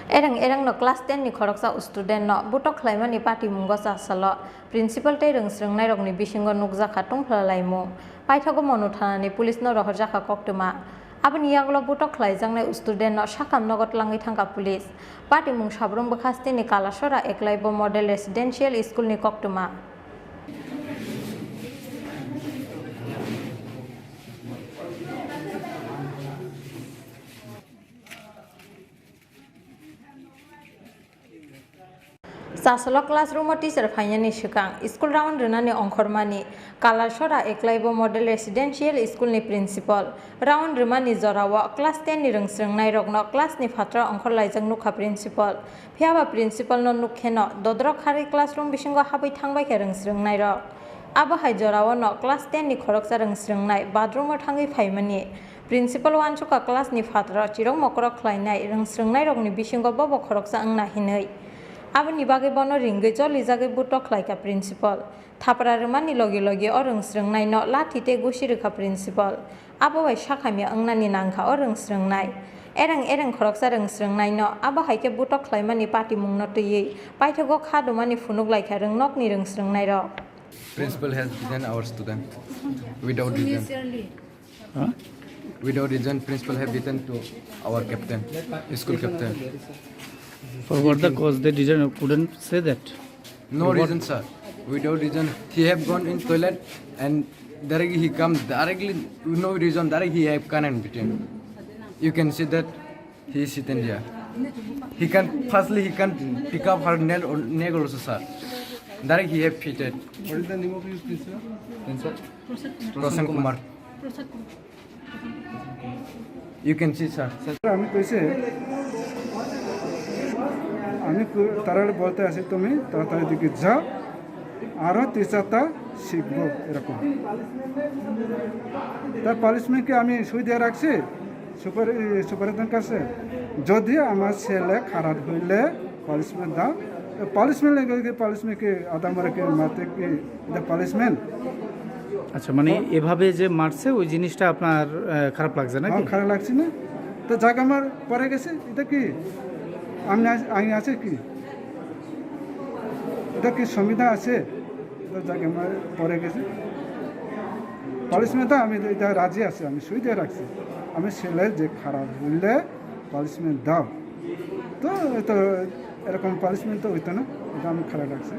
Ereng ereng no class ten ni khoroksa student no butok khlaimani patimungo Chasalo principal tei rwng swrwngnairokni bisingo nukjakha tungphla laimung. Paithago Monu thanani police no rohorjakha koktwma. Aboni yagulo butok khlaijaknai student no sakam nogo twlangwi thangkha police. Patimung Sabrum bwkhasteni Kalasora Eklaibo Model Residential School ni koktwma. Chasalo classroom o teacher phainani swkang school round rwnani ongkhormani Kalasora Eklaibo Model Residential School ni principal. Round rwmani jorao class ten ni rwng swrwngnairokno class ni phataro ongkhorlaijak nukha principal. Phiyaba principal no nukkheno dodrok kharwi classroom bisingo habwi thangbaikha rwng swrwngnairok. Abo hai jorao no class ten ni khoroksa rwng swrwngnai bathroom o thangwi phaimani. Principal uansukha class ni phataro chirok mokorok khlainai rwng swrwngnairokni bisingo bobo khoroksa wngna hinwi. Aboni bagwi bono ringwi jolijagwi butok khlaikha principal. Thapra rwmani logi logi o rwng swrwngnaino lathi tei gusi rwkha principal. Abo bai sakhamya wngnani nangkha o rwng swrwngnai. Ereng ereng khoroksa rwng swrwngnaino abo hai khe butok khlaimani patimungno twiwi paithago kha dumani phunuk laikha rwngnokni rwng swrwngnairok. Principal has beaten our student without reason. Huh? Without reason, principal have beaten to our captain, school captain. For what the cause they didn't, couldn't say that? No reason, sir. Without reason, he have gone in toilet and directly he come directly, no reason, direct he have come and beaten. You can see that he is sitting here. He can, firstly he can pick up her nail or neck also, sir. Direct he have beaten. What is the name of your principal? Principal? Prasad Kumar. You can see, sir. আমি কইছে, আমি কো-, তারারে বলতে আছি, "তুমি তাড়াতাড়ি দিকে যাও, আরো তিন চারটা শিখবো," এরকম। তার পানিশমেন্ট কি আমি সই দিয়ে রাখছি সুপার-, ই, সুপারিনটেন্ডেন্ট কাছে? যদি আমার ছেলে খারাপ হইলে পানিশমেন্ট দাও। পানিশমেন্ট লেগে কি, পানিশমেন্ট কি আদা মারে কি মারতে কি, এটা পানিশমেন্ট? আচ্ছা, মানে, এভাবে যে মারছে, ওই জিনিসটা আপনার, আহ, খারাপ লাগছে নাকি? হ্যাঁ, খারাপ লাগছে না। তো যাক আমার পড়ে গেছে, এটা কি? আমি আছি, আমি আছে কি? এটা কি সংবিধান আছে? এটা যাক আমার পড়ে গেছে। পানিশমেন্ট তো আমি এটা রাজি আছি, আমি সই দিয়ে রাখছি। আমি ছেলে যে খারাপ বললে পানিশমেন্ট দাও। তো এটা এরকম পানিশমেন্ট তো হইতো না, এটা আমি খারাপ লাগছে।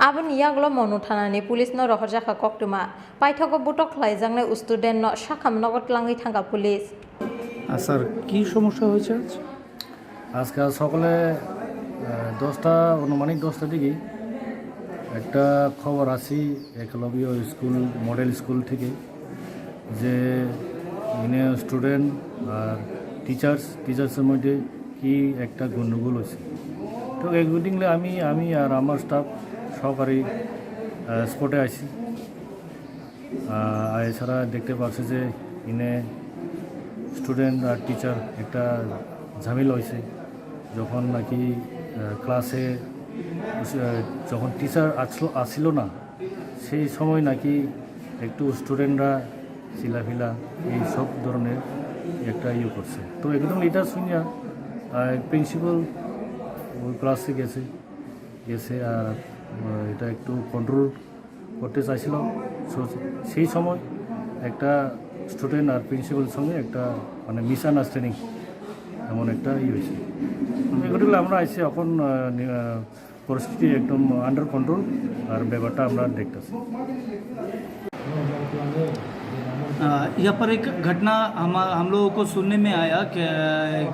Aboni yagulo Monu thanani police no rohorjakha koktwma. Paithago butok khlaijaknai student no sakham nogo twlangwi thangkha police. আর স্যার, কি সমস্যা হয়েছে আজ? আজকে সকালে, আহ, দশটা, আনুমানিক দশটার দিকে একটা খবর আসি একলব্য স্কুল, মডেল স্কুল থেকে, যে এনে স্টুডেন্ট আর টিচার্স, টিচার্সের মধ্যে কি একটা গণ্ডগোল হয়েছে। তো এগুদিনলে আমি আমি আর আমার স্টাফ সহকারী স্পটে আইছি। আহ, আইসারা দেখতে পারছে যে ইনে স্টুডেন্ট আর টিচার একটা ঝামেলা হয়েছে। যখন নাকি আহ, ক্লাসে আহ, যখন টিচার আসলো আসিল না, সেই সময় নাকি একটু স্টুডেন্টরা চিলাফিলা এই সব ধরনের একটা ইয়ে করছে। তো একদম এটা শুনিয়া প্রিন্সিপাল ওই ক্লাসে গেছে, গেছে আর আহ, এটা একটু কন্ট্রোল করতে চাইছিলাম। So, সেই সময় একটা স্টুডেন্ট আর প্রিন্সিপাল সঙ্গে একটা মানে মিসআন্ডারস্ট্যান্ডিং এমন একটা ইয়ে হয়েছে। এগুলো আমরা আইসি এখন আহ, নি- আহ, পরিস্থিতি একদম আন্ডার কন্ট্রোল আর ব্যাপারটা আমরা দেখতেছি। अ, यहाँ पर एक घटना हम हम लोगों को सुनने में आया कि,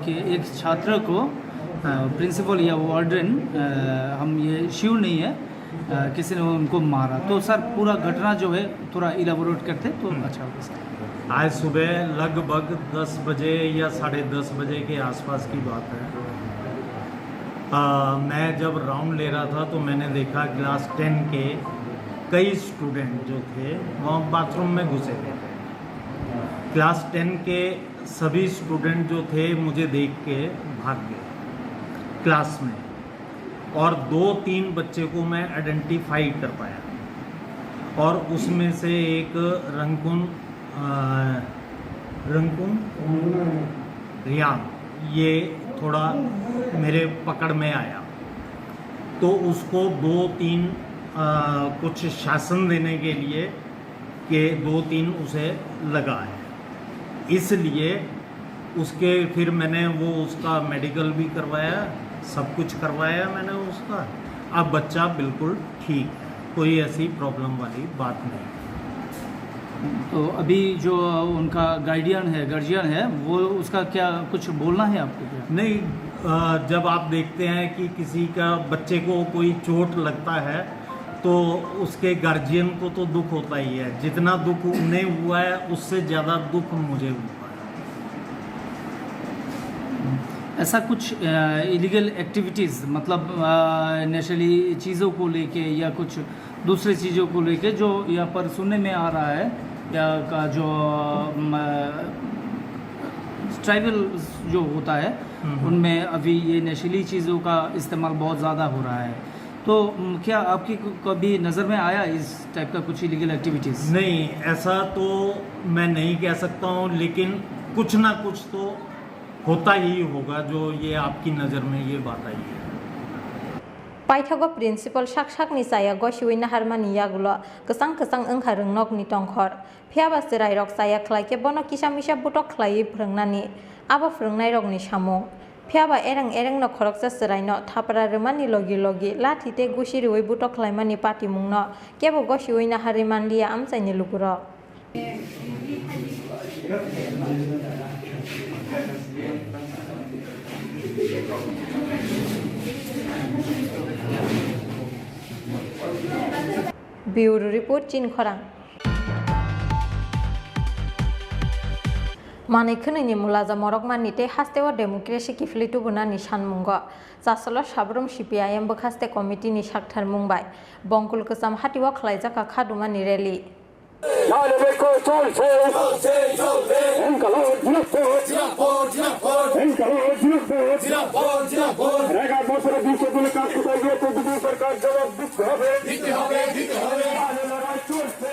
कि एक छात्र को प्रिंसिपल या वार्डन, हम ये श्योर नहीं है, अ, किसी ने उनको मारा। तो सर, पूरा घटना जो है थोड़ा इलाबोरेट करते तो अच्छा होगा सर। आज सुबह लगभग दस बजे या साढ़े दस बजे के आसपास की बात है। आ, मैं जब राउंड ले रहा था तो मैंने देखा क्लास टेन के कई स्टूडेंट जो थे वहाँ बाथरूम में घुसे हुए थे। क्लास टेन के सभी स्टूडेंट जो थे मुझे देख के भाग गए क्लास में, और दो तीन बच्चे को मैं आइडेंटिफाई कर पाया, और उसमें से एक रंगकुन अ, रंगकुन रियांग, ये थोड़ा मेरे पकड़ में आया, तो उसको दो तीन अ, कुछ शासन देने के लिए के दो तीन उसे लगा है, इसलिए उसके फिर मैंने वो उसका मेडिकल भी करवाया, सब कुछ करवाया मैंने उसका। अब बच्चा बिल्कुल ठीक है, कोई ऐसी प्रॉब्लम वाली बात नहीं। तो अभी जो उनका गार्डियन है, गार्जियन है, वो उसका क्या कुछ बोलना है आपको क्या? नहीं, अ, जब आप देखते हैं कि किसी का बच्चे को कोई चोट लगता है तो उसके गार्जियन को तो दुख होता ही है, जितना दुख उन्हें हुआ है उससे ज़्यादा दुख मुझे हुआ है। ऐसा कुछ इलीगल एक्टिविटीज़, मतलब नशीली चीज़ों को लेके या कुछ दूसरी चीज़ों को लेके जो यहाँ पर सुनने में आ रहा है, या का जो ट्राइबल जो होता है, उनमें अभी ये नशीली चीज़ों का इस्तेमाल बहुत ज़्यादा हो रहा है। तो क्या आपकी कभी नज़र में आया इस टाइप का कुछ इलीगल एक्टिविटीज़? नहीं, ऐसा तो मैं नहीं कह सकता हूँ, लेकिन कुछ ना कुछ तो होता ही होगा जो ये आपकी नज़र में ये बात आई है। Paithago principal sak sakni chaya gosiwi naharmani yagulo kwchang kwchang wngkha rwngnokni tongkhor. Phiyaba chwrairok chaya khlai khe bono kisa misa butok khlaiwi phrwngnani abo phrwngnairokni samung. Phiyaba ereng erengno khoroksa chwraino thapra rwmani logi logi lathi tei gusi rwui butok khlaimani patimungno kebo gosiwi naharwi manliya amchaini lukurok. Bureau Report, Chini Khorang. Manwi khwnwini mulaja morokmani tei hasteo democracy kiphilwi tubunani sanmungo Chasolo Sabrum C P I M bwkhaste committee ni saktharmung bai Bongkul Kwcham hatio khwlaijakha khadumani rally. Nale beko cholse. Engkalo jinapur. Engkalo jinapur. Rega bosor bisho dile kaam kutai diye to bidi sarkar jawab dite hobe. Nale lorai cholse.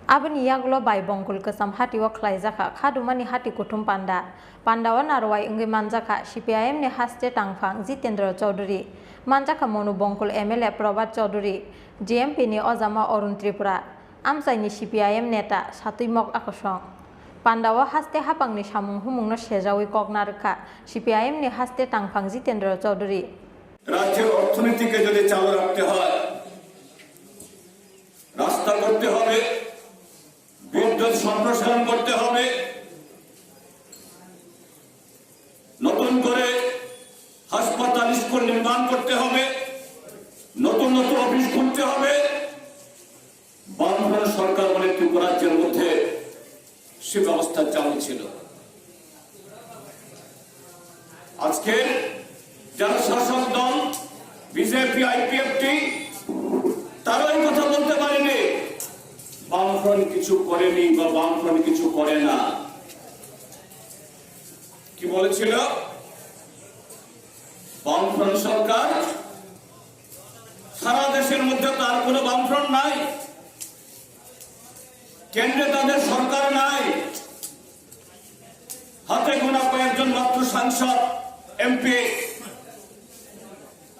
Aboni yagulo bai Bongkul Kwcham hatio khwlaijakha khadumani hati kuthum panda. Pandao narwai wngwi manjakha C P I M ni haste tangphang Jitendra Chaudhary, manjakha Monu Bongkul M L A Probhat Chaudhary, G M P ni ojama Arun Tripura, amchaini C P I M neta Satwimok Akosong. Pandao haste haphangni samung humungno sejawi kok narwkha C P I M ni haste tangphang Jitendra Chaudhary. রাজ্যের অর্থনীতিকে যদি চালু রাখতে হয়, রাস্তা করতে হবে, বিদ্যুৎ সম্প্রসারণ করতে হবে, নতুন করে হাসপাতাল, স্কুল নির্মাণ করতে হবে, নতুন নতুন অফিস খুলতে হবে। বামফ্রন্ট সরকার বলে ত্রিপুরা রাজ্যের মধ্যে সে ব্যবস্থা চালু ছিল। আজকে যারা শাসক দল বিজেপি, আইপিএফটি, তারাই কথা বলতে পারেনি বামফ্রন্ট কিছু করেনি বা বামফ্রন্ট কিছু করে না। কি বলেছিল বামফ্রন্ট সরকার? সারা দেশের মধ্যে তো আর কোনো বামফ্রন্ট নাই, কেন্দ্রে তাদের সরকার নাই, হাতে গোনা কয়েকজন মাত্র সাংসদ, এমপি।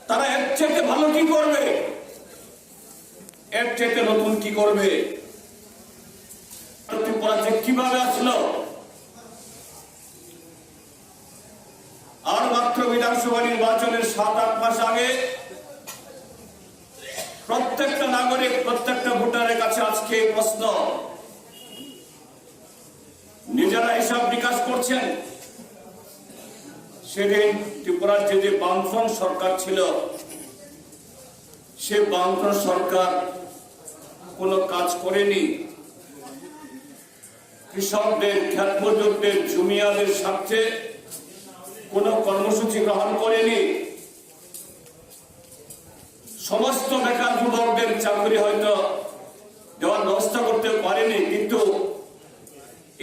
তারা এর চাইতে ভালো কি করবে? এর চাইতে নতুন কি করবে? ত্রিপুরা যে কিভাবে আসলো? আর মাত্র বিধানসভা নির্বাচনের সাত আট মাস আগে প্রত্যেকটা নাগরিক, প্রত্যেকটা ভোটারের কাছে আজকে এই প্রশ্ন, নিজেরা হিসাব নিকাশ করছেন। সেদিন ত্রিপুরার যে যে বামফ্রন্ট সরকার ছিল, সে বামফ্রন্ট সরকার কোনো কাজ করেনি। কৃষকদের, ক্ষেত মজুরদের, জমিয়াদের স্বার্থে কোনো কর্মসূচি গ্রহণ করেনি। সমস্ত বেকার যুবকদের চাকরি হয়তো দেওয়ার ব্যবস্থা করতে পারেনি, কিন্তু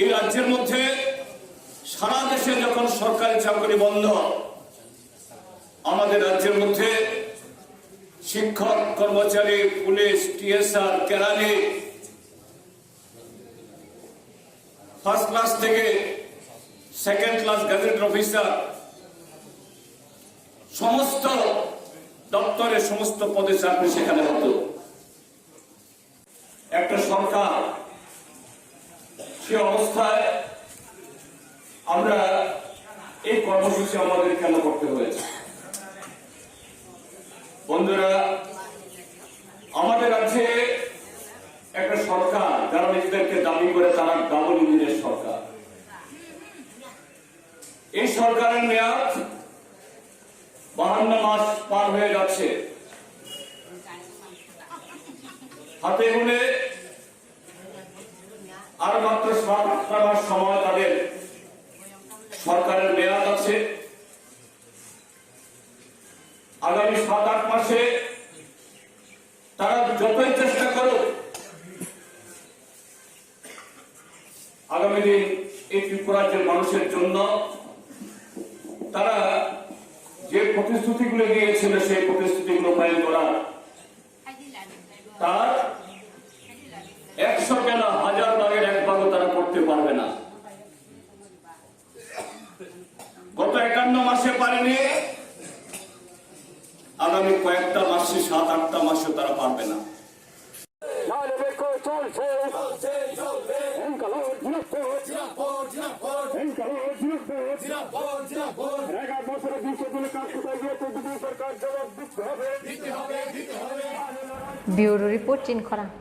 এই রাজ্যের মধ্যে সারা দেশে যখন সরকারি চাকরি বন্ধ, আমাদের রাজ্যের মধ্যে শিক্ষক, কর্মচারী, পুলিশ, টিএসআর, কেরানি, ফার্স্ট ক্লাস থেকে সেকেন্ড ক্লাস গ্যাজেটেড অফিসার, সমস্ত দপ্তরে সমস্ত পদে চাকরি সেখানে হতো। একটা সরকার, সে অবস্থায় আমরা এই কর্মসূচি আমাদের কেন করতে হয়েছে? বন্ধুরা, আমাদের রাজ্যে একটা সরকার, যারা নিজেদেরকে দাবি করে, তারা ডাবল ইঞ্জিনের সরকার। এই সরকারের মেয়াদ বাহান্ন মাস পার হয়ে যাচ্ছে। হাতে গুনে আর মাত্র সাত আটটা মাস সময় তাদের সরকারের মেয়াদ আছে। আগামী সাত আট মাসে তারা যতই চেষ্টা করুক, আগামী দিন এই ত্রিপুরাজ্যের মানুষের জন্য তারা যে প্রতিশ্রুতিগুলো দিয়েছিল, সেই প্রতিশ্রুতিগুলো পালন করার তার একশো কেন, হাজার ভাগের এক ভাগও তারা করতে পারবে না। গত একান্ন মাসে পারেনি, আগামী কয়েকটা মাসে, সাত আটটা মাসে তারা পারবে না। Bureau report, Chinkhorang.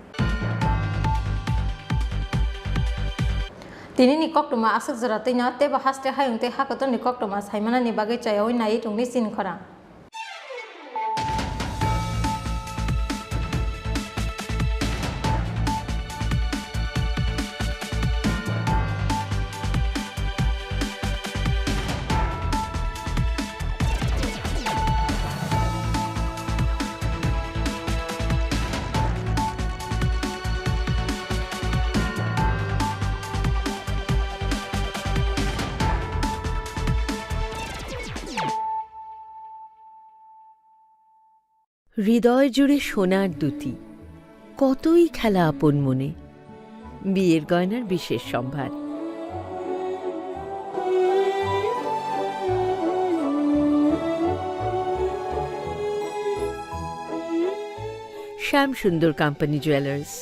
Tini ni koktwma aswk jora twino teibo haste hayung tei hakotor ni koktwma saimanani bagwi chayawi naiwi tongdi Chinkhorang. হৃদয় জুড়ে সোনার দুতি, কতই খেলা আপন মনে, বিয়ের গয়নার বিশেষ সম্ভার। শ্যাম সুন্দর কোম্পানি জুয়েলার্স,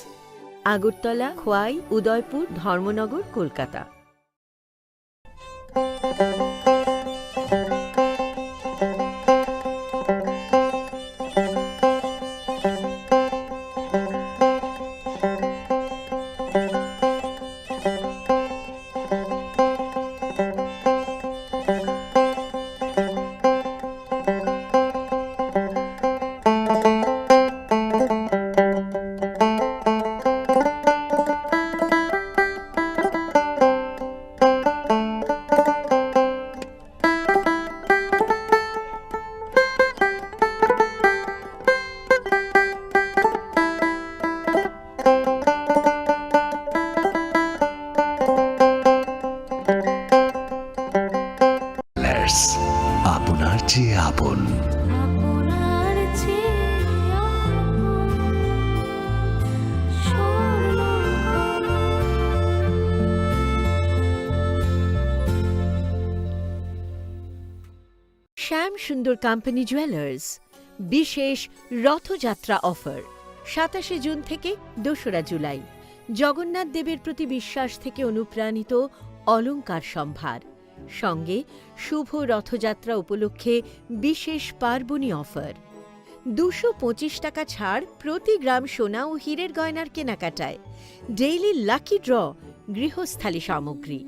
আগরতলা, খোয়াই, উদয়পুর, ধর্মনগর, কলকাতা। সুন্দর কোম্পানি জুয়েলার্স বিশেষ রথযাত্রা অফার, সাতাশে জুন থেকে দোসরা জুলাই। জগন্নাথ দেবের প্রতি বিশ্বাস থেকে অনুপ্রাণিত অলংকার সম্ভার, সঙ্গে শুভ রথযাত্রা উপলক্ষে বিশেষ পার্বণী অফার। দুশো পঁচিশ টাকা ছাড় প্রতি গ্রাম সোনা ও হীরের গয়নার কেনাকাটায়। ডেইলি লাকি ড্র, গৃহস্থালী সামগ্রী।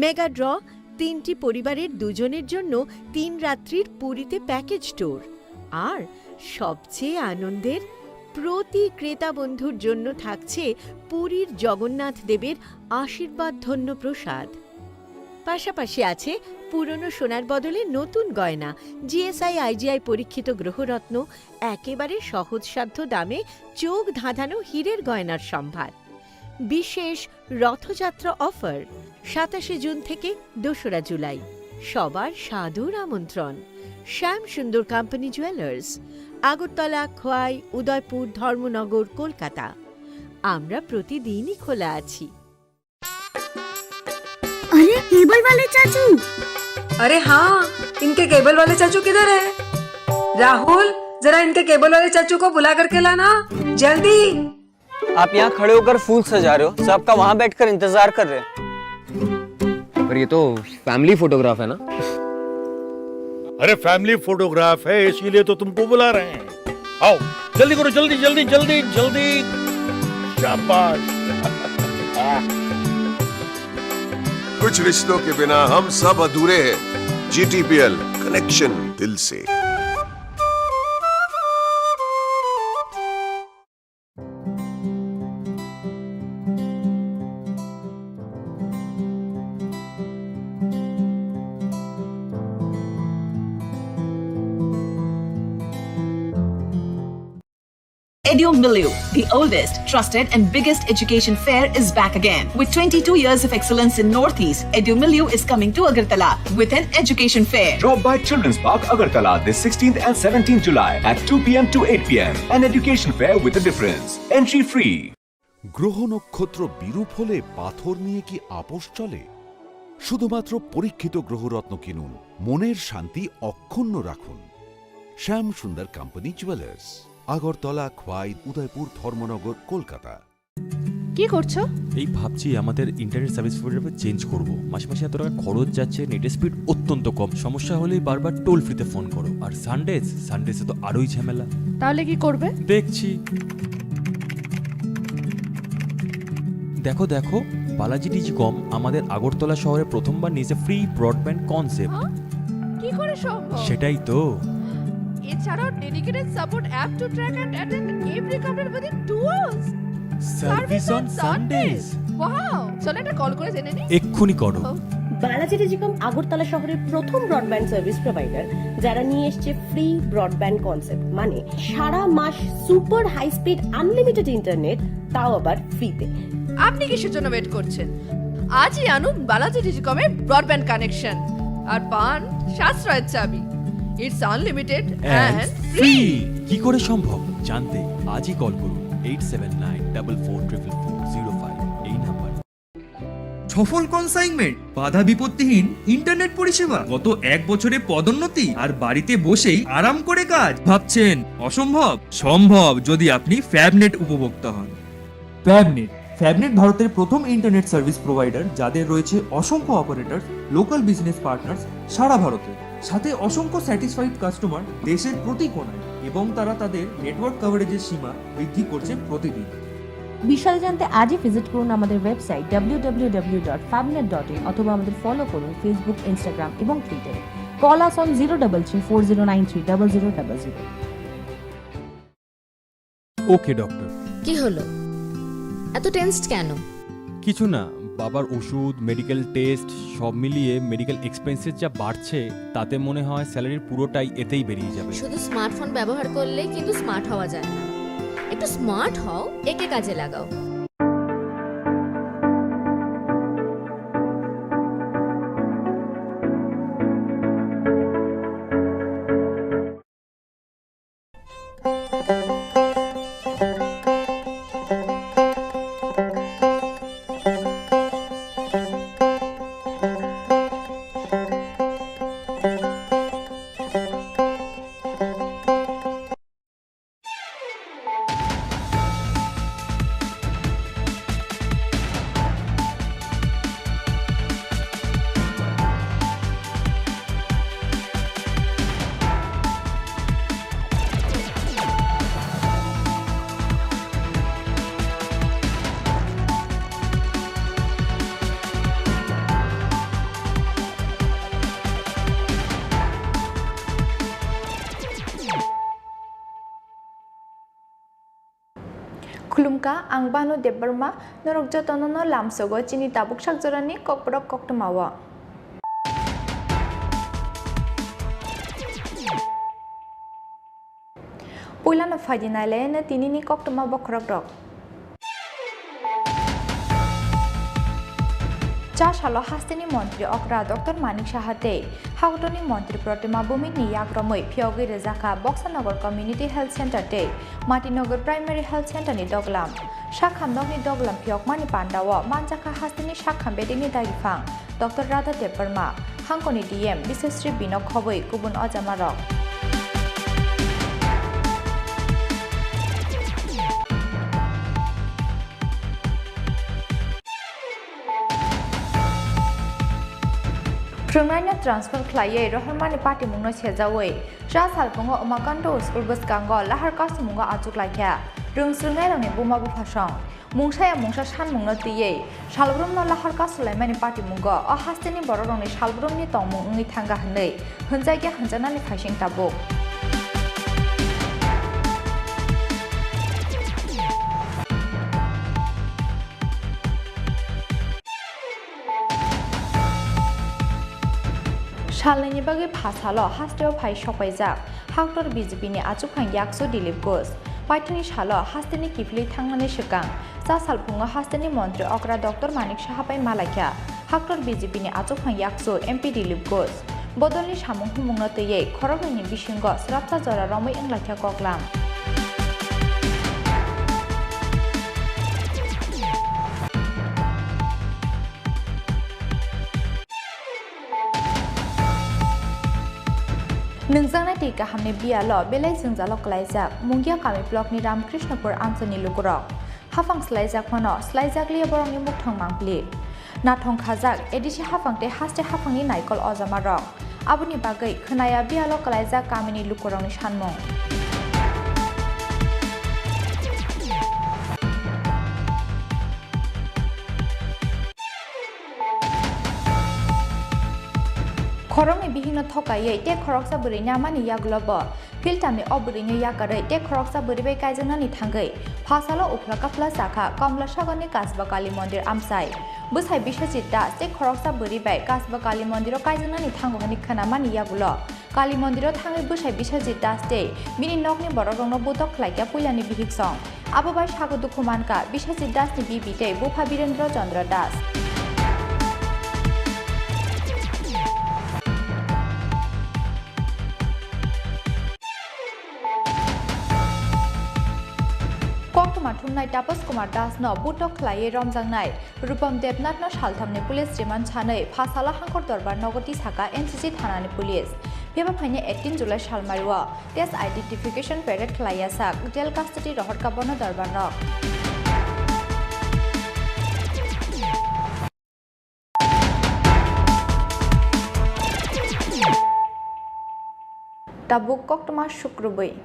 মেগা ড্র, তিনটি পরিবারের দুজনের জন্য তিন রাত্রির পুরীতে প্যাকেজ ট্যুর। আর সবচেয়ে আনন্দের, প্রতি ক্রেতা বন্ধুর জন্য থাকছে পুরীর জগন্নাথ দেবের আশীর্বাদ ধন্য প্রসাদ। পাশাপাশি আছে পুরনো সোনার বদলে নতুন গয়না, জিএসআই আইজিআই পরীক্ষিত গ্রহরত্ন, একেবারে সহজসাধ্য দামে চোখ ধাঁধানো হীরের গয়নার সম্ভার। বিশেষ রথযাত্রা অফার, সাতাশে জুন থেকে দোসরা জুলাই। সবার সাদর আমন্ত্রণ। শ্যাম সুন্দর কোম্পানি জুয়েলার্স, আগরতলা, খোয়াই, উদয়পুর, ধর্মনগর, কলকাতা। আমরা প্রতিদিনই খোলা আছি। अरे, केबल वाले चाचू। अरे हाँ, इनके केबल वाले चाचू किधर है? राहुल, जरा इनके केबल वाले चाचू को बुला करके लाना, जल्दी। आप यहाँ खड़े होकर फूल सजा रहे हो, सब आपका वहाँ बैठकर इंतजार कर रहे हैं। पर ये तो फैमिली फोटोग्राफ है ना? अरे, फैमिली फोटोग्राफ है, इसीलिए तो तुमको बुला रहे हैं। आओ, जल्दी करो, जल्दी, जल्दी, जल्दी, जल्दी। शाबाश। कुछ रिश्तों के बिना हम सब अधूरे हैं। जीटीपीएल, कनेक्शन दिल से। Edumiliu, the oldest, trusted, and biggest education fair, is back again. With twenty-two years of excellence in Northeast, Edumiliu is coming to Agartala with an education fair. Drop by Children's Park, Agartala, this sixteenth and seventeenth July at two p m to eight p m. An education fair with a difference. Entry free. গ্রহ নক্ষত্র বিরূপ হলে পাথর নিয়ে কি আপোষ চলে? শুধুমাত্র পরীক্ষিত গ্রহরত্ন কিনুন, মনের শান্তি অক্ষুণ্ণ রাখুন। শ্যাম সুন্দর কোম্পানি জুয়েলার্স, আগরতলা, খোয়াই, উদয়পুর, ধর্মনগর, কলকাতা। কি করছো? এই ভাবছি আমাদের ইন্টারনেট সার্ভিস প্রোভাইডার চেঞ্জ করব। মাসে মাসে এত টাকা খরচ যাচ্ছে, নেটের স্পিড অত্যন্ত কম, সমস্যা হলেই বারবার টোল ফ্রিতে ফোন করো। আর সানডেজ, সানডেজে তো আরোই ঝামেলা। তাহলে কি করবে? দেখছি। দেখো, দেখো, বালাজি টেলিকম আমাদের আগরতলা শহরে প্রথমবার নিয়েছে ফ্রি ব্রডব্যান্ড কনসেপ্ট। হ্যাঁ? কি করে সম্ভব? সেটাই তো। এছাড়াও dedicated support app to track and attend every complaint within two hours. Service on Sundays. Wow! চলো একটা কল করে জেনে নিই। এক্ষুনি করো। ও। বালাজি টেলিকম আগরতলা শহরের প্রথম ব্রডব্যান্ড সার্ভিস প্রোভাইডার, যারা নিয়ে এসছে ফ্রি ব্রডব্যান্ড কনসেপ্ট, মানে সারা মাস super high speed unlimited internet, তাও আবার ফ্রিতে। আপনি কিসের জন্য ওয়েট করছেন? আজই আনুন বালাজি টেলিকমের ব্রডব্যান্ড কানেকশন আর পান সাশ্রয়ের চাবি। It's unlimited and free. কি করে সম্ভব জানতে আজই কল করুন eight seven nine double four triple four zero five এই নাম্বার। সফল কনসাইনমেন্ট, বাধা বিপত্তিহীন ইন্টারনেট পরিষেবা, গত এক বছরে পদোন্নতি আর বাড়িতে বসেই আরাম করে কাজ। ভাবছেন অসম্ভব? সম্ভব, যদি আপনি ফ্যাবনেট উপভোক্তা হন। ফ্যাবনেট। ফ্যাবনেট ভারতের প্রথম ইন্টারনেট সার্ভিস প্রোভাইডার, যাদের রয়েছে অসংখ্য অপারেটর, লোকাল বিজনেস পার্টনার্স সারা ভারতে, সাথে অসংখ্য স্যাটিসফাইড কাস্টমার দেশের প্রতি কোণায়, এবং তারা তাদের নেটওয়ার্ক কভারেজের সীমা বৃদ্ধি করছে প্রতিদিন। বিশদে জানতে আজই ভিজিট করুন আমাদের website W W W dot ফ্যাবনেট ডট ইন অথবা আমাদের ফলো করুন Facebook, Instagram এবং Twitter-এ। Call us on zero double three four zero nine three double zero double zero. ওকে ডক্টর। কি হলো? এত টেন্সড কেন? কিছু না, বাবার ওষুধ, মেডিকেল টেস্ট, সব মিলিয়ে মেডিকেল এক্সপেন্সেস যা বাড়ছে, তাতে মনে হয় স্যালারির পুরোটাই এতেই বেরিয়ে যাবে। শুধু স্মার্টফোন ব্যবহার করলে কিন্তু স্মার্ট হওয়া যায় না। একটু স্মার্ট হও, একে কাজে লাগাও। Khulumkha, ang Banu Debbarma, norok jotono no lamsogo chini tabuk sak jorani kokborok koktwmao. Puilano phaidi nailaino tinini koktwma bokhorokrok. Cha salo hasteni montri okra Doctor Manik Saha tei Haktorni montri Protima Bhumikni yakromwi phiyogwi rwjakha Boksanagar Community Health Center tei Matinagar Primary Health Center ni doglam. Sakham nokni doglam phiyokmani pandao manjakha hasteni sakham bedekni dagiphang Doctor Radha Debbarma, hangkoni D M Bisesri Binok khobwi kubun ojamarok. Phrwngnaino transfer khlaiwi rohormani patimungno sejawi cha salpungo Umakanta School bwskango lahar kasungmungo achuk laikha rwngswrwngnairokni buma buphasong. Mungsaya mungsa sanmungno twiwi salbrumno lahar kasulaimani patimungo o hasteni borokrokni salbrumni tongmung wngwi thangkha hwnwi hwnjakya hwnjaknani phaising tabuk. Salnwini bagwi pha salo hasteo phai sokpaijak Haktor B J P ni achukphang yaksu Dilip Ghosh. Paithakni salo hasteni kiphilwi thangnani swkang cha salphungo hasteni montri okra Doctor Manik Saha bai malaikha Haktor B J P ni achukphang yaksu M P Dilip Ghosh. Bodolni samung humungno twiwi khoroknwini bisingo swrapsa jora romwi wnglaikha koklam. Nwngjaknai twi kahamni biyalo belai jwngjalo kwlaijak Mungia kami blockni Ramkrishnopur amchaini lukurok. Haphang swlaijak phano swlaijakliya borokni mukthang mangpili. Nathong khajak A D C haphang tei haste haphangni naikol ojamarok. Aboni bagwi khwnaya biyalo kwlaijak kamini lukurokni sanmung. Khoroknwi bihikno thokaiwi tei khoroksa bwrwi namani yagulo bo philtamni o bwrwino yakarwi tei khoroksa bwrwi bai kaijaknani thangwi phasalo uphla kaphla chakha Komlasagorni Kasba Kali Mondir amchai. Bwsai Biswajit Das tei khoroksa bwrwi bai Kasba Kali Mondiro kaijaknani thango hwnwi khwnamani yagulo Kali Mondiro thangwi bwsai Biswajit Das tei bini nokni borokrokno butok khlaikha puilani bihiksong. Abo bai sago dukhu mankha Biswajit Dasni bibi tei bupha Birendra Chandra Das. Koktwma thumnai Tapas Kumar Das no butok khlaiwi romjaknai Rupam Debnath no salthamni police remand sanwi phasalo Hangkhor Dorbar nogo tisakha N C C thanani police. Phiya phaini eighteen July salmario test identification parade khlaiya sak jail custody rohorkha bono dorbar rok. Tabuk koktwma sukrubwi.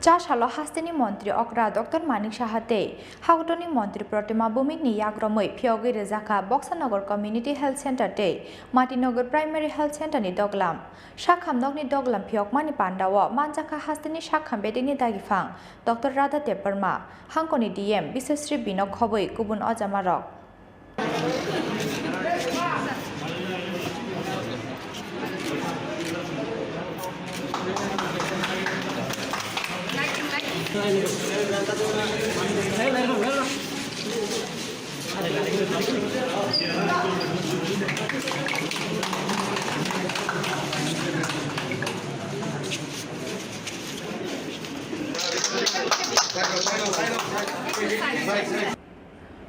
Cha salo hasteni montri okra Doctor Manik Saha tei Haktorni montri Protima Bhumikni yakromwi phiyogwi rwjakha Boksanagar Community Health Center tei Matinagar Primary Health Center ni doglam. Sakham nokni doglam phiyokmani pandao manjakha hasteni sakham bedekni dagiphang Doctor Radha Debbarma, hangkoni D M Bisesri Binok khobwi kubun ojamarok.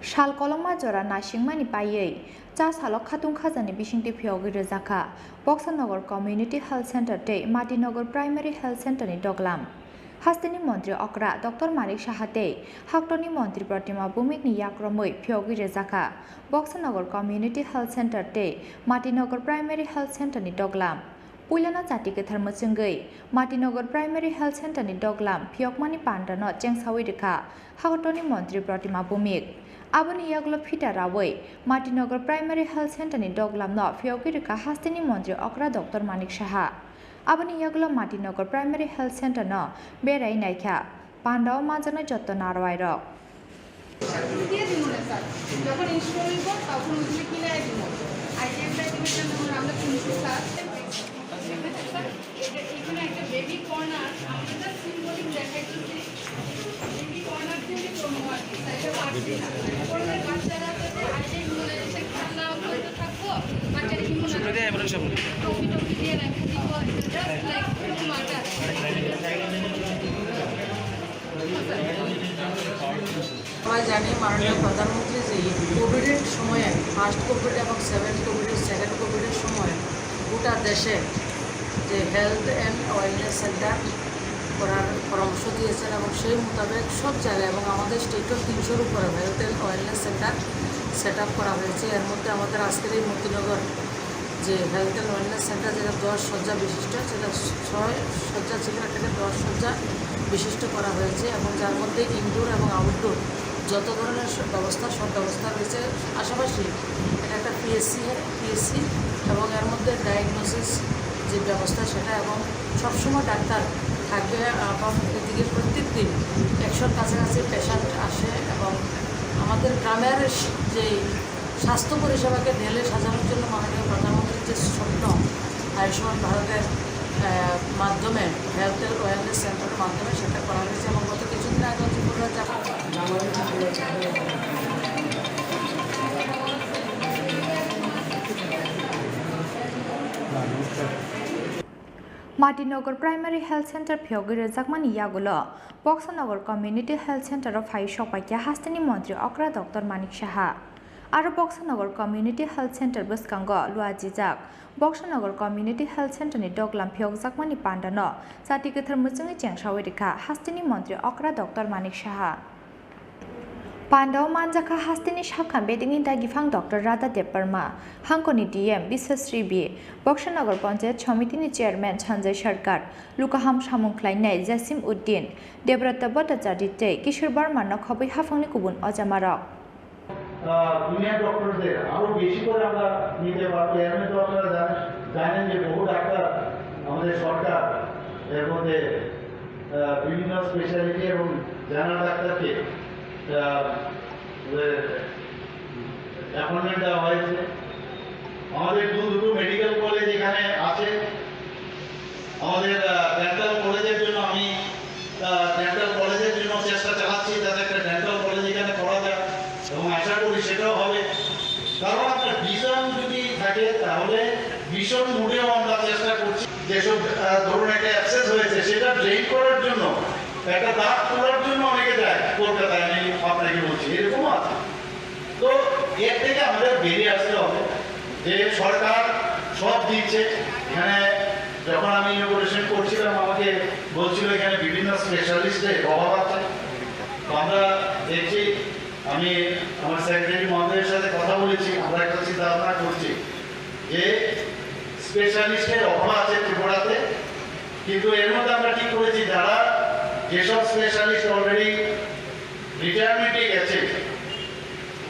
Sal kolokma jora naisingmani paiwi, cha salo khatung khajani bisingtwi phiyogwi rwjakha Boksanagar Community Health Center tei Matinagar Primary Health Center ni doglam. Hasteni montri okra Doctor Manik Saha tei Haktorni montri Protima Bhumikni yakromwi phiyogwi rwjakha Boksanagar Community Health Center tei Matinagar Primary Health Center ni doglam. Puilano chati kwthar mwchwngwi Matinagar Primary Health Center ni doglam phiyokmani pandano chengsawi rwkha Haktorni montri Protima Bhumik. Aboni yagulo phita rawi Matinagar Primary Health Center ni doglam no phiyogwi rwkha hasteni montri okra Doctor Manik Saha. Aboni yagulo Matinagar Primary Health Center no berai naikha, pandao manjaknai jotto narwai rok. দিয়ে দিব না স্যার, যখন ইনস্টল হইব তখন ওগুলো কিনে দিব। আইডিএম ব্যাংকের জন্য আমরা কিনছি স্যার। এখানে একটা বেবি কর্নার, আমরা জাস্ট সিম্বলিক দেখাইতেছি। বেবি কর্নার দিয়ে করবো আর কি, স্যার, এটা পারছি না। করলে বাচ্চারা যাতে আইডিএম ইমিউনাইজেশন খেলা করতে থাকবো, বাচ্চারা ইমিউনাইজেশন টফি টফি দিয়ে রেখে দিব, জাস্ট লাইক মার্কার। সবাই জানি মাননীয় প্রধানমন্ত্রী যে কোভিডের সময়ে, ফার্স্ট কোভিড এবং সেভেন কোভিডের, সেকেন্ড কোভিডের সময় গোটা দেশে যে হেলথ অ্যান্ড ওয়েলনেস সেন্টার করার পরামর্শ দিয়েছেন এবং সেই মোতাবেক সব জায়গায় এবং আমাদের স্টেটও তিনশোর উপরে health and wellness centre set up করা হয়েছে। এর মধ্যে আমাদের আজকের এই মতিনগর যে হেলথ অ্যান্ড ওয়েলনেস সেন্টার, যেটা দশ শয্যা বিশিষ্ট, সেটা ছয় শয্যা ছিল, এটাকে দশ শয্যা বিশিষ্ট করা হয়েছে এবং যার মধ্যে ইনডোর এবং আউটডোর যত ধরনের স-, ব্যবস্থা, সব ব্যবস্থা রয়েছে। পাশাপাশি এটা একটা পিএসসি, পিএসসি এবং এর মধ্যে ডায়াগনোসিস যে ব্যবস্থা, সেটা এবং সবসময় ডাক্তার থাকবে এবং এদিকে প্রত্যেক দিন একশোর কাছাকাছি পেশেন্ট আসে এবং আমাদের গ্রামের স-, যে স্বাস্থ্য পরিষেবাকে ঢেলে সাজানোর জন্য মাননীয় প্রধানমন্ত্রীর যে স্বপ্ন, আয়ুষ্মান ভারতের, আহ, মাধ্যমে হেলথ ওয়েলনেস সেন্টারের মাধ্যমে সেটা করা হয়েছে এবং গত কিছুদিন আগে ত্রিপুরা যা- Matinagar Primary Health Center phiyogwi rwjakmani yagulo Boksanagar Community Health Center o phai sokpaikha hasteni montri okra Doctor Manik Saha. Aro Boksanagar Community Health Center bwskango luajijak Boksanagar Community Health Center ni doglam phiyokjakmani pandano chati kwthar muchungwi chengsawi rwkha hasteni montri okra Doctor Manik Saha. Pandao manjakha hasteni sakha bedekni dagiphan Doctor Radha Debbarma, hangkoni D M Biswasri B, Boksanagar Panchayat Samitini Chairman Sanjay Sarkar, lukaham samung khlainai Jasim Uddin, Debrata Bhattacharya tei Kishore Barma no khobwi haphangni kubun ojamarok. আহ, দুনিয়ার ডক্টরদের আরো বেশি করে আমরা নিতে পারবো। এর মধ্যে তো আপনারা জানেন, জানেন যে বহু ডাক্তার আমাদের সরকার এর মধ্যে, আহ, বিভিন্ন স্পেশালিটি এবং জেনারেল ডাক্তারকে, আহ, অ্যাপয়েন্টমেন্ট দেওয়া হয়েছে। আমাদের দু-, দুটো মেডিকেল কলেজ এখানে আছে। আমাদের, আহ, ডেন্টাল কলেজের জন্য আমি, আহ, ডেন্টাল কলেজের জন্য চেষ্টা চালাচ্ছি যাতে একটা ডেন্টাল কলেজ এখানে করা যায়। এবং আশা করি সেটাও হবে। কারণ একটা ভিশন যদি থাকে তাহলে মিশন মোডেও আমরা চেষ্টা করছি। যেসব, আহ, ধরুন একটা অ্যাবসেস হয়েছে সেটা ড্রেন করার জন্য, একটা দাগ তোলার জন্য অনেকে যায় কলকাতায়, আমি আপনাকে বলছি, এরকমও আছে। তো এর থেকে আমাদের বেরিয়ে আসতে হবে যে সরকার সব দিচ্ছে। এখানে যখন আমি ইনোগুরেশন করছিলাম আমাকে বলছিল এখানে বিভিন্ন স্পেশালিস্টের অভাব আছে। তো আমরা দেখছি, আমি আমার সেক্রেটারি মহোদয়ের সাথে কথা বলেছি, আমরা একটা চিন্তা ভাবনা করছি যে স্পেশালিস্টের অভাব আছে ত্রিপুরাতে, কিন্তু এর মধ্যে আমরা ঠিক করেছি যারা যেসব স্পেশালিস্ট অলরেডি রিটায়ারমেন্টে গেছে,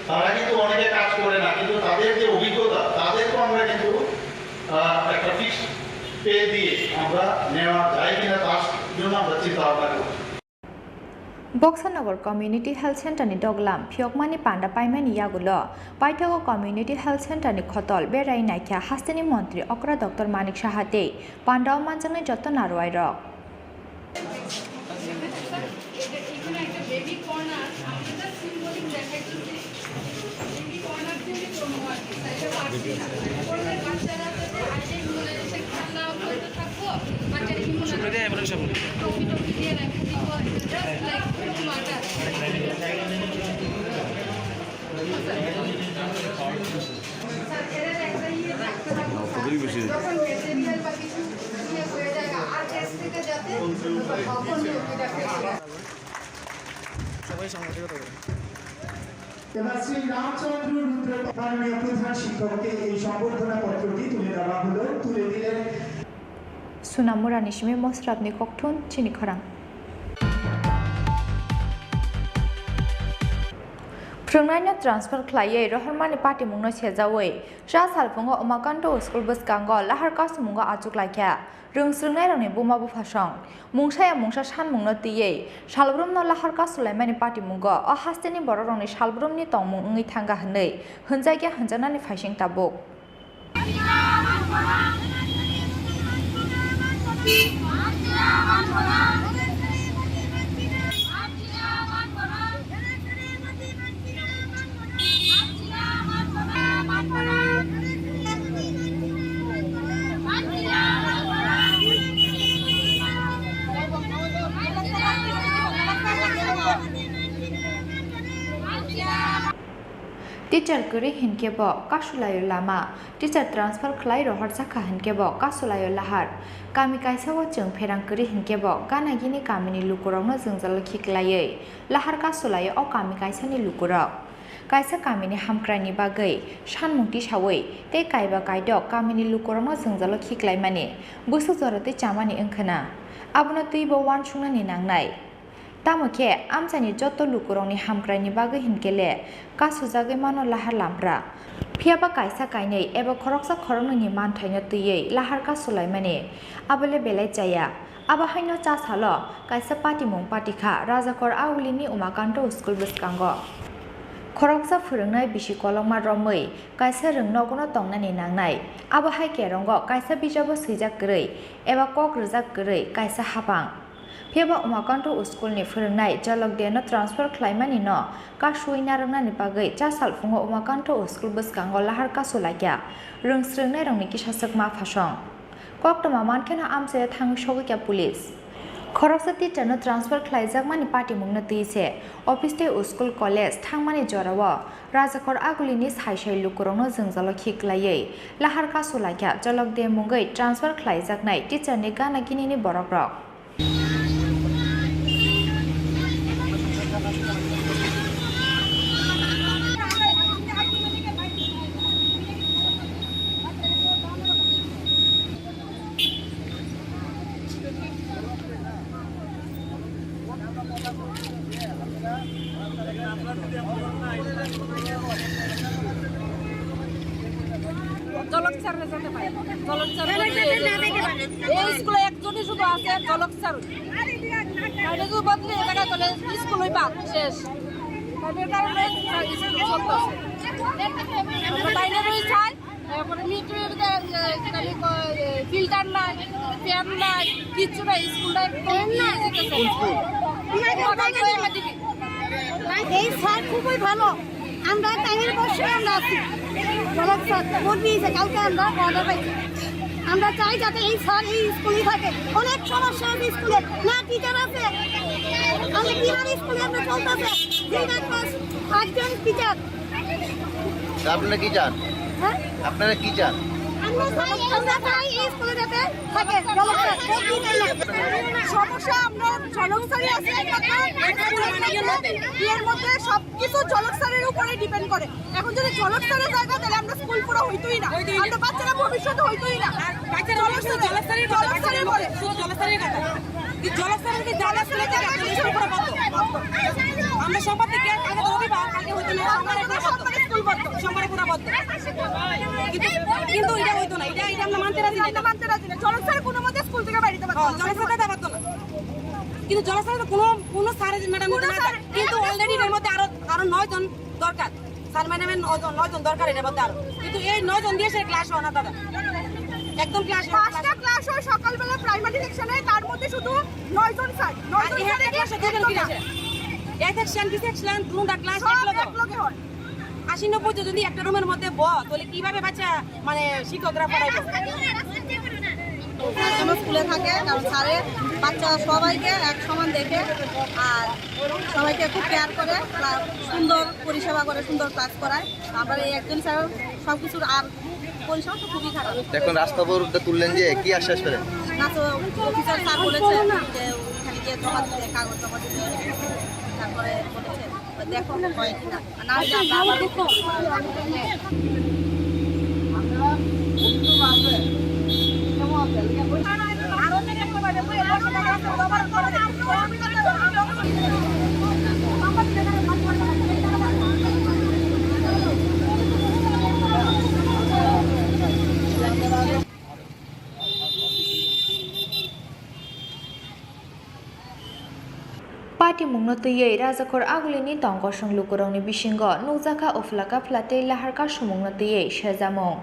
তারা কিন্তু অনেকে কাজ করে না, কিন্তু তাদের যে অভিজ্ঞতা, তাদেরকে আমরা কিন্তু, আহ, একটা ফিক্সড পে দিয়ে আমরা নেওয়া যায় কিনা তার জন্য আমরা চিন্তা ভাবনা করছি। Boksanagar Community Health Center ni doglam phiyokmani panda paimani yagulo paithago Community Health Center ni khotol berai naikha hasteni montri okra Doctor Manik Saha tei pandao manjaknai joto narwai rok. এখানে একটা বেবি কর্নার, আমরা just symbolic দেখাইতেছি। Baby corner দিয়ে করবো আর কি, স্যার, এটা পারছি না। করলে বাচ্চারা যাতে আইডিয়া ইমিউনাইজেশন খেলা করতে থাকবো, বাচ্চারা ইমিউনাইজেশন টফি টফি দিয়ে রেখে দিব, জাস্ট লাইক মার্কার। স্যার, এটার একটা ইয়ে রাখতে থাকবো, স্যার। যখন ম্যাটেরিয়াল বা কিছু ইয়ে হয়ে যায়, আর ক্যাশ থেকে যাতে তখন এটা ফেলে দেয়। সবাই সংগঠিত করে। এবার শ্রী রামচন্দ্র রুদ্র মাননীয় প্রধান শিক্ষককে এই সম্বর্ধনা পত্রটি তুলে দেওয়া হলো, তুলে দিলেন। Sunamura ni simi mosrapni kokthun chini khorang. Phwrwngnaino transfer khlaiwi rohormani patimungno sejawi cha salphungo Umakanto School bwskango lahar kasumungo achuk laikha rwngsrwngnairokni buma buphasong. Mungsaya mungsa sanmungno twiwi salbrumno lahar kasulaimani patimungo o hasteni borokrokni salbrumni tongmung wngwi thangkha hwnwi hwnjakya hwnjaknani phaising tabuk. Teacher kwrwi hinkhe bo kasulaio lama, teacher transfer khlai rohorjakha hinkhe bo kasulaio lahar. Kami kaisao chwng pherang kwrwi hinkhe bo gana gini kamini lukurokno jwngjalo khiklaiwi lahar kasulaio o kami kaisani lukurok. Kaisa kamini hamkraini bagwi sanmung tisawi tei kaiba kaidok kamini lukurokno jwngjalo khiklaimani bwswk jora twi chamani wngkhwna. Abono twibo uansuknani nangnai. Tamo khe amchaini joto lukurokni hamkraini bagwi hinkhe le kasujagwi mano lahar lampra. Phiyaba kaisa kainwi eba khoroksa khoroknwini manthaino twiwi lahar kasulaimani abo le belai chaya. Abo haino cha salo kaisa patimung patikha Rajakor Agulini Umakanto School bwskango. Khoroksa phwrwngnai bisi kolokma romwi kaisa rwng nogono tongnani nangnai. Abo hai kerongo kaisa bijabo swijak kwrwi eba kok rwjak kwrwi kaisa hapang. Phiyaba Umakanto School ni phwrwngnai Jolok Deno transfer khlaimani no kasui narwknani bagwi cha salphungo Umakanto School bwskango lahar kasu laikha rwngsrwngnairokni kisa swkma phasong. Koktwma mankheno amchaio thangwi sogwikha police. Khoroksa teacher no transfer khlaijakmani patimungno twi se office tei school college thangmani jorao Rajakor Agulini sai sai lukurokno jwngjalo khiklaiwi lahar kasu laikha Jolok De mungwi transfer khlaijaknai teacher ni gana ginini borokrok. জলক স্যাররে যেতে পারে। জলক স্যার বদলি হয়ে গেছে। এই স্কুলে একজনই শুধু আছে, জলক স্যার। তাহলে যদি বদলি হয়ে থাকে, তাহলে স্কুল ওই বাদ, শেষ। তাহলে তার মানে স্কুল চলতেছে। আমরা বাইরে রয়েছে। এরপরে মিটারের যে, এ, খালি ক-, এ, ফিল্টার নাই, ফ্যান নাই, কিচ্ছু নাই, স্কুলটা একদম ফ্যান নাই। কোন স্কুল? ওটাই তো এমএডিবি। এই স্যার খুবই ভালো, আমরা টাইমের বসে আমরা আছি। জলক স্যার, ভোট দিয়েছে, কালকে আমরা অর্ডার পাইছি। আমরা চাই যাতে এই স্যার এই স্কুলেই থাকে। অনেক সমস্যা আছে স্কুলে, না টিচার আছে, আমরা কিভাবে স্কুলে আমরা চলতেছে? যে পাঁচজন টিচার, তা আপনারা কি চান? হ্যাঁ? আপনারা কি চান? আমরা চাই, আমরা চাই এই স্কুলে যাতে থাকে, জলক স্যার। সমস্যা আমরা জলক স্যারই আছে একমাত্র। এর মধ্যে সবকিছু জলক স্যারের উপরে ডিপেন্ড করে। এখন যদি জলক স্যারের জায়গা, তাহলে আমরা স্কুল পুরো হইতোই না। হইতোই না। আমরা বাচ্চারা ভবিষ্যতে হইতোই না। আর বাচ্চারা জলক স্যারের, জলক স্যারের জলক স্যারের উপরে। কথা। শুধু জলক স্যারের কথা। কি জলক স্যারের কি জায়গা ছিল, জায়গা ছিল, স্কুল পুরো বন্ধ। আমরা সোমবার থেকে, কালকে তো রবিবার, কালকে হইতো না, সোমবারে পুরো বন্ধ। সোমবারে পুরো বন্ধ। কিন্তু, কিন্তু এটা হইতো না, এটা, এটা আমরা মানতে রাজি না। আমরা মানতে রাজি না। জলক স্যার কোনো মতে স্কুল থেকে বাইরে হ্যাঁ, পারতো না। জলক স্যার দাদা পারতো না। কিন্তু জলক স্যার তো কোনো, কোনো স্যার, ম্যাডাম কোনো না, স্যার, কিন্তু অলরেডি এর মধ্যে আরো, আরো নয় জন দরকার। স্যার ম্যাডামের নয় জন, নয় জন দরকার এটার মধ্যে আরো। কিন্তু এই নয় জন দিয়ে সে ক্লাস হয় না দাদা। একদম ক্লাস হয় না, পাঁচটা ক্লাস হয় সকালবেলা প্রাইমারি সেকশনে, তার মধ্যে শুধু নয় জন স্যার। নয় আর জন এই স্যার একটা ক্লাসে দুজন একদম কিনা না। এ সেকশন, বি সেকশন, দুটা ক্লাস সব এক লগে। এক লগে হয়। আশি নব্বই জন যদি একটা রুমের মধ্যে বয়, তাহলে কিভাবে বাচ্চা, মানে, শিক্ষকরা পড়াইবো? কোনো স্কুলে থাকে, কারণ স্যারে বাচ্চা সবাইকে এক সমান দেখে, আর সবাইকে খুব কেয়ার করে, প্লাস সুন্দর পরিষেবা করে, সুন্দর ক্লাস করায়। আমরা এই একজন স্যার সব কিছুর আর পরিষেবা তো খুবই খারাপ। এখন রাস্তা অবরোধটা তুললেন যে, কি আশ্বাস পেলেন? না তো, অফিসার স্যার বলেছেন যে ওখানে গিয়ে জমা দিতে, কাগজ জমা দিতে, তারপরে বলেছেন, দেখো হয় কিনা। Patimungno twiwi Rajakhor Agulini tongkosong lukurokni bisingo nukjakha uphla kaphla tei lahar kasumungno twiwi sejamung.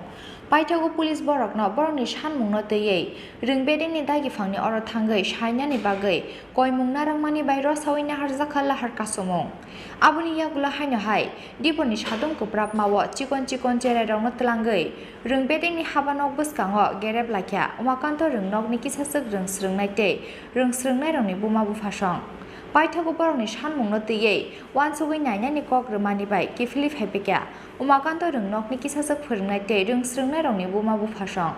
Paithago police borokno borokni sanmungno twiwi rwng bedengni dagiphangni oro thangwi sainani bagwi koimung narwkmani bai rosaui naharjakha lahar kasumung. Aboni yagulo haino hai Diponi sadung kwprapmao chikon chikon cherairokno twlangwi rwng bedengni habanok bwskango gerep laikha Umakanto rwngnokni kisaswk rwng swrwngnai tei rwng swrwngnairokni buma buphasong. Paithago borokni sanmungno twiwi uansugwi nainani kok rwmani bai kiphilwi phaiphikha Umakanto rwngnokni kisaswk phwrwngnai tei rwng swrwngnairokni buma buphasong.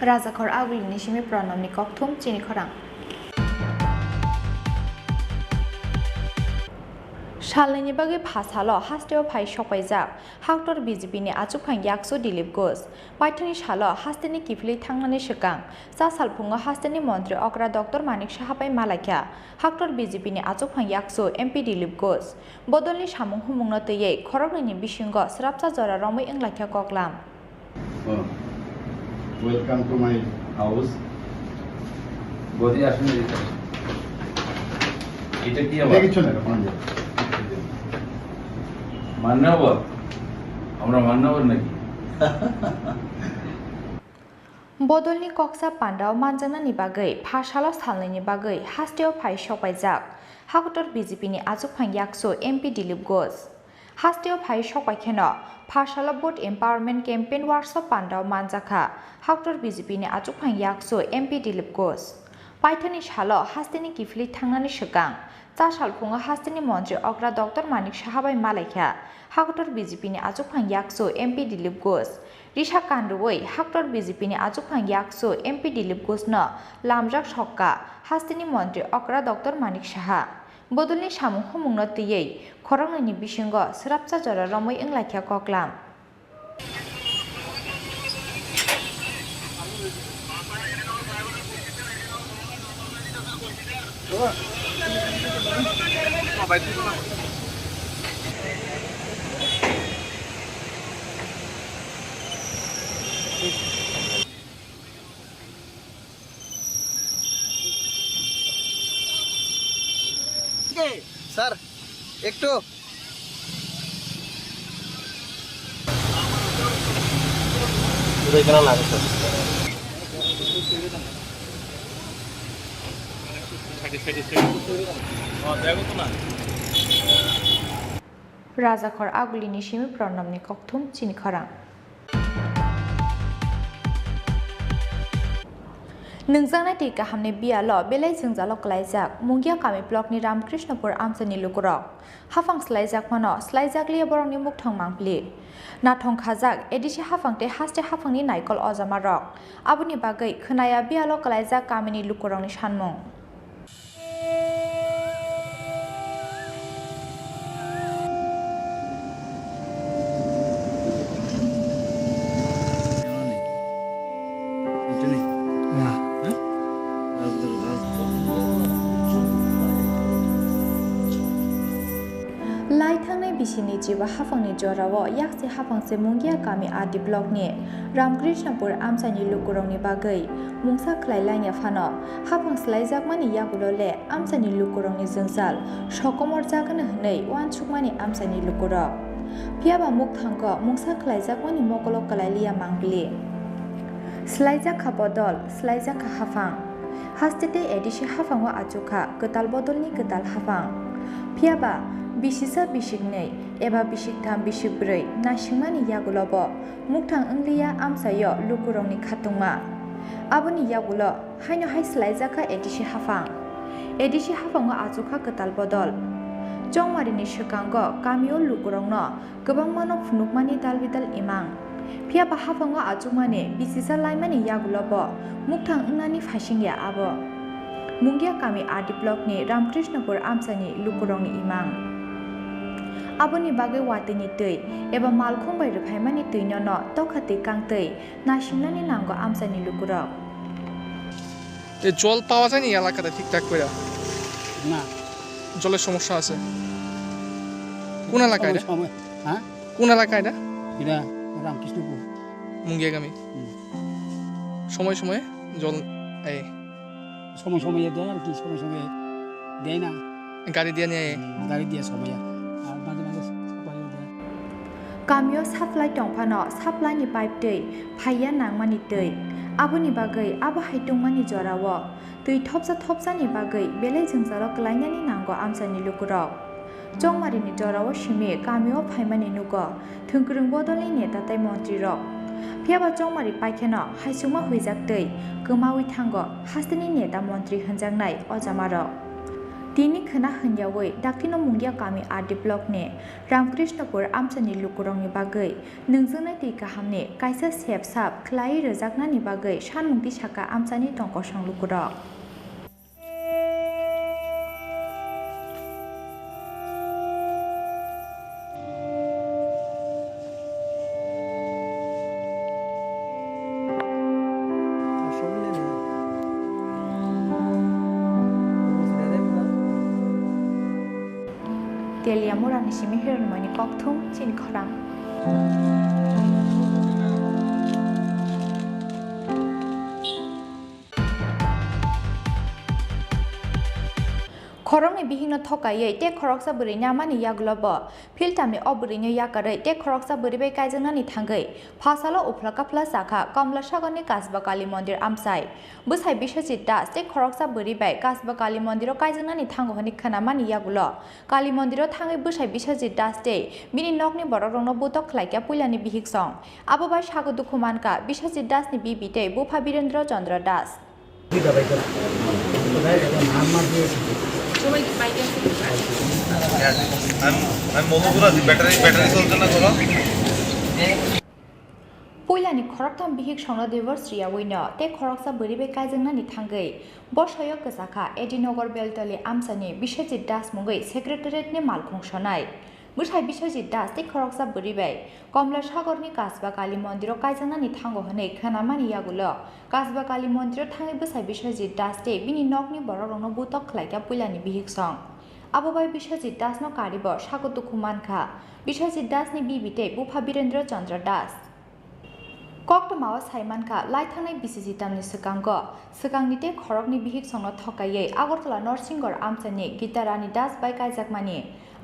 Rajakhor Agulini simi Pranamni kokthum chini khorang. Salnwini bagwi pha salo hasteo phai sokpaijak haktor B J P ni achukphang yaksu Dilip Ghosh. Paithakni salo hasteni kiphilwi thangnani swkang cha salphungo hasteni montri okra Doctor Manik Saha bai malaikha haktor B J P ni achukphang yaksu M P Dilip Ghosh. Bodolni samung humungno twiwi khoroknwini bisingo swrapsa jora romwi wnglaikha koklam. Oh, welcome to my house. Body আসুন, এদিকে আসুন। এটা কি আবার? এটা কিচ্ছু না, এটা পাঞ্জাবি। মান্নাবর? আমরা মান্নাবর নাকি? Bodolni koksa pandao manjaknani bagwi pha salo salnwini bagwi hasteo phai sokpaijak haktor B J P ni achukphang yaksu M P Dilip Ghosh. Hasteo phai sokpai kheno pha salo Vote Empowerment Campaign Workshop pandao manjakha haktor B J P ni achukphang yaksu M P Dilip Ghosh. Paithakni salo hasteni kiphilwi thangnani swkang cha salphungo hasteni montri okra Doctor Manik Saha bai malaikha haktor B J P ni achukphang yaksu M P Dilip Ghosh. Risa kanrwi haktor B J P ni achukphang yaksu M P Dilip Ghosh no lamjak sokka hasteni montri okra Doctor Manik Saha. Bodolni samung humungno twiwi khoroknwini bisingo swrapsa jora romwi wnglaikha koklam. Sir, একটু। Rajakhor Agulini simi Pranamni kokthum chini khorang. Nwngjaknai twi kahamni biyalo belai jwngjalo kwlaijak Mungia kami blockni Ramkrishnopur amchaini lukurok. Haphang swlaijakmano swlaijakliya borokni mukthang mangpili. Nathong khajak A D C haphang tei haste haphangni naikol ojamarok. Aboni bagwi khwnaya biyalo kwlaijak kamini lukurokni sanmung. Lai thangnai bisini chiba haphangni jorao yakchi haphang se Mungia kami R D blockni Ramkrishnapur amchaini lukurokni bagwi mungsa khlai laiya phano, haphang swlaijakmani yagulo le amchaini lukurokni jwngjal sokomor jagano hwnwi uansukmani amchaini lukurok. Phiyaba mukthango mungsa khlaijakmani mokolo kwlailiya mangpili. Swlaijakha bodol, swlaijakha haphang. Haste tei A D C haphango achukha kwtal bodolni kwtal haphang. Phiyaba bisisa bisiknwi eba bisiktham bisikbrwi naisingmani yagulobo mukthang wngliya amchaio lukurokni khatungma. Aboni yagulo haino hai swlaijakha A D C haphang. A D C haphango achukha kwtal bodol. Chongmarini swkango kamio lukurokno kwbangmano phunukmani dalbidal imang. Phiyaba haphango achukmani bisisa laimani yagulobo mukthang wngnani phaisingya abo. Mungia kami R D blockni Ramkrishnopur amchaini lukurokni imang. Aboni bagwi watwini twi eba malkhung bai rwphaimani twinono tokha twi kangtwi naisingnani nango amchaini lukurok. এ জল পাওয়া যায়নি এলাকাতে ঠিকঠাক করে? না। জলের সমস্যা আছে। কোন এলাকা সময় এটা? সময়, হ্যাঁ? কোন এলাকা এটা? এটা রামকৃষ্ণপুর। মুঙ্গিয়াগামী। হুম। সময় সময়ে জল, এই সময় সময়ে দেয় আর কি, সময় সময়ে দেয় না। গাড়ি দিয়ে নিয়ে? হুম, গাড়ি দিয়ে সময় আর মাঝে মাঝে সাপ্লাইও দেয়। Kamio supply tongphano supply ni pipe twi phaiya nangmani twi. Aboni bagwi abo hai tongmani jorao twi thopsa thopsani bagwi belai jwngjalo kwlainani nango amchaini lukurok. Chongmarini jorao simi kamio phaimani nugo thwngkwrwng bodolni neta tei montrirok. Phiyaba chongmari paikheno haisukma huijak twi kwmawi thango hasteni neta montri hwnjaknai ojamarok. Tini khwna hwnyawi daktino Mungia kami R D blockni Ramkrishnopur amchaini lukurokni bagwi nwngjwknai twi kahamni kaisa sep sap khlaiwi rwjaknani bagwi sanmung tisaka amchaini tongkosong lukurok. Teliamurani simi Hiranmoyani kokthum chini khorang. Khoroknwi bihikno thokaiwi tei khoroksa bwrwi namani yagulo bo philtamni o bwrwino yakarwi tei khoroksa bwrwi bai kaijaknani thangwi phasalo uphla kaphla chakha Komla Sagarni Kasba Kali Mondir amchai. Bwsai Biswajit Das tei khoroksa bwrwi bai Kasba Kali Mondiro kaijaknani thango hwnwi khwnamani yagulo Kali Mondiro thangwi bwsai Biswajit Das tei bini nokni borokrokno butok khlaikha puilani bihiksong. Abo bai sago dukhu mankha Biswajit Dasni bibi tei bupha Birendra Chandra Das. আমি আমি মধুপুর আছি, battery battery চলছে না কোনো। Puilani khoroktham bihiksongno divorce riyawino tei khoroksa bwrwi bai kaijaknani thangwi bosoyo kwchakha A D Nagar Beltali amchaini Biswajit Das mungwi secretariat ni malkhung sonai. Bwsai Biswajit Das tei khoroksa bwrwi bai Komla Sagarni Kasba Kali Mondiro kaijaknani thango hwnwi khwnamani yagulo Kasba Kali Mondiro thangwi bwsai Biswajit Das tei bini nokni borokrokno butok khlaikha puilani bihiksong. Abo bai Biswajit Dasno karibo sago dukhu mankha Biswajit Dasni bibi tei bupha Birendra Chandra Das. Koktwmao sai mankha, lai thangnai bisi jitamni swkango swkangni tei khoroknwi bihiksongno thokaiwi Agartala Norsingor amchaini Gita Rani Das bai kaijakmani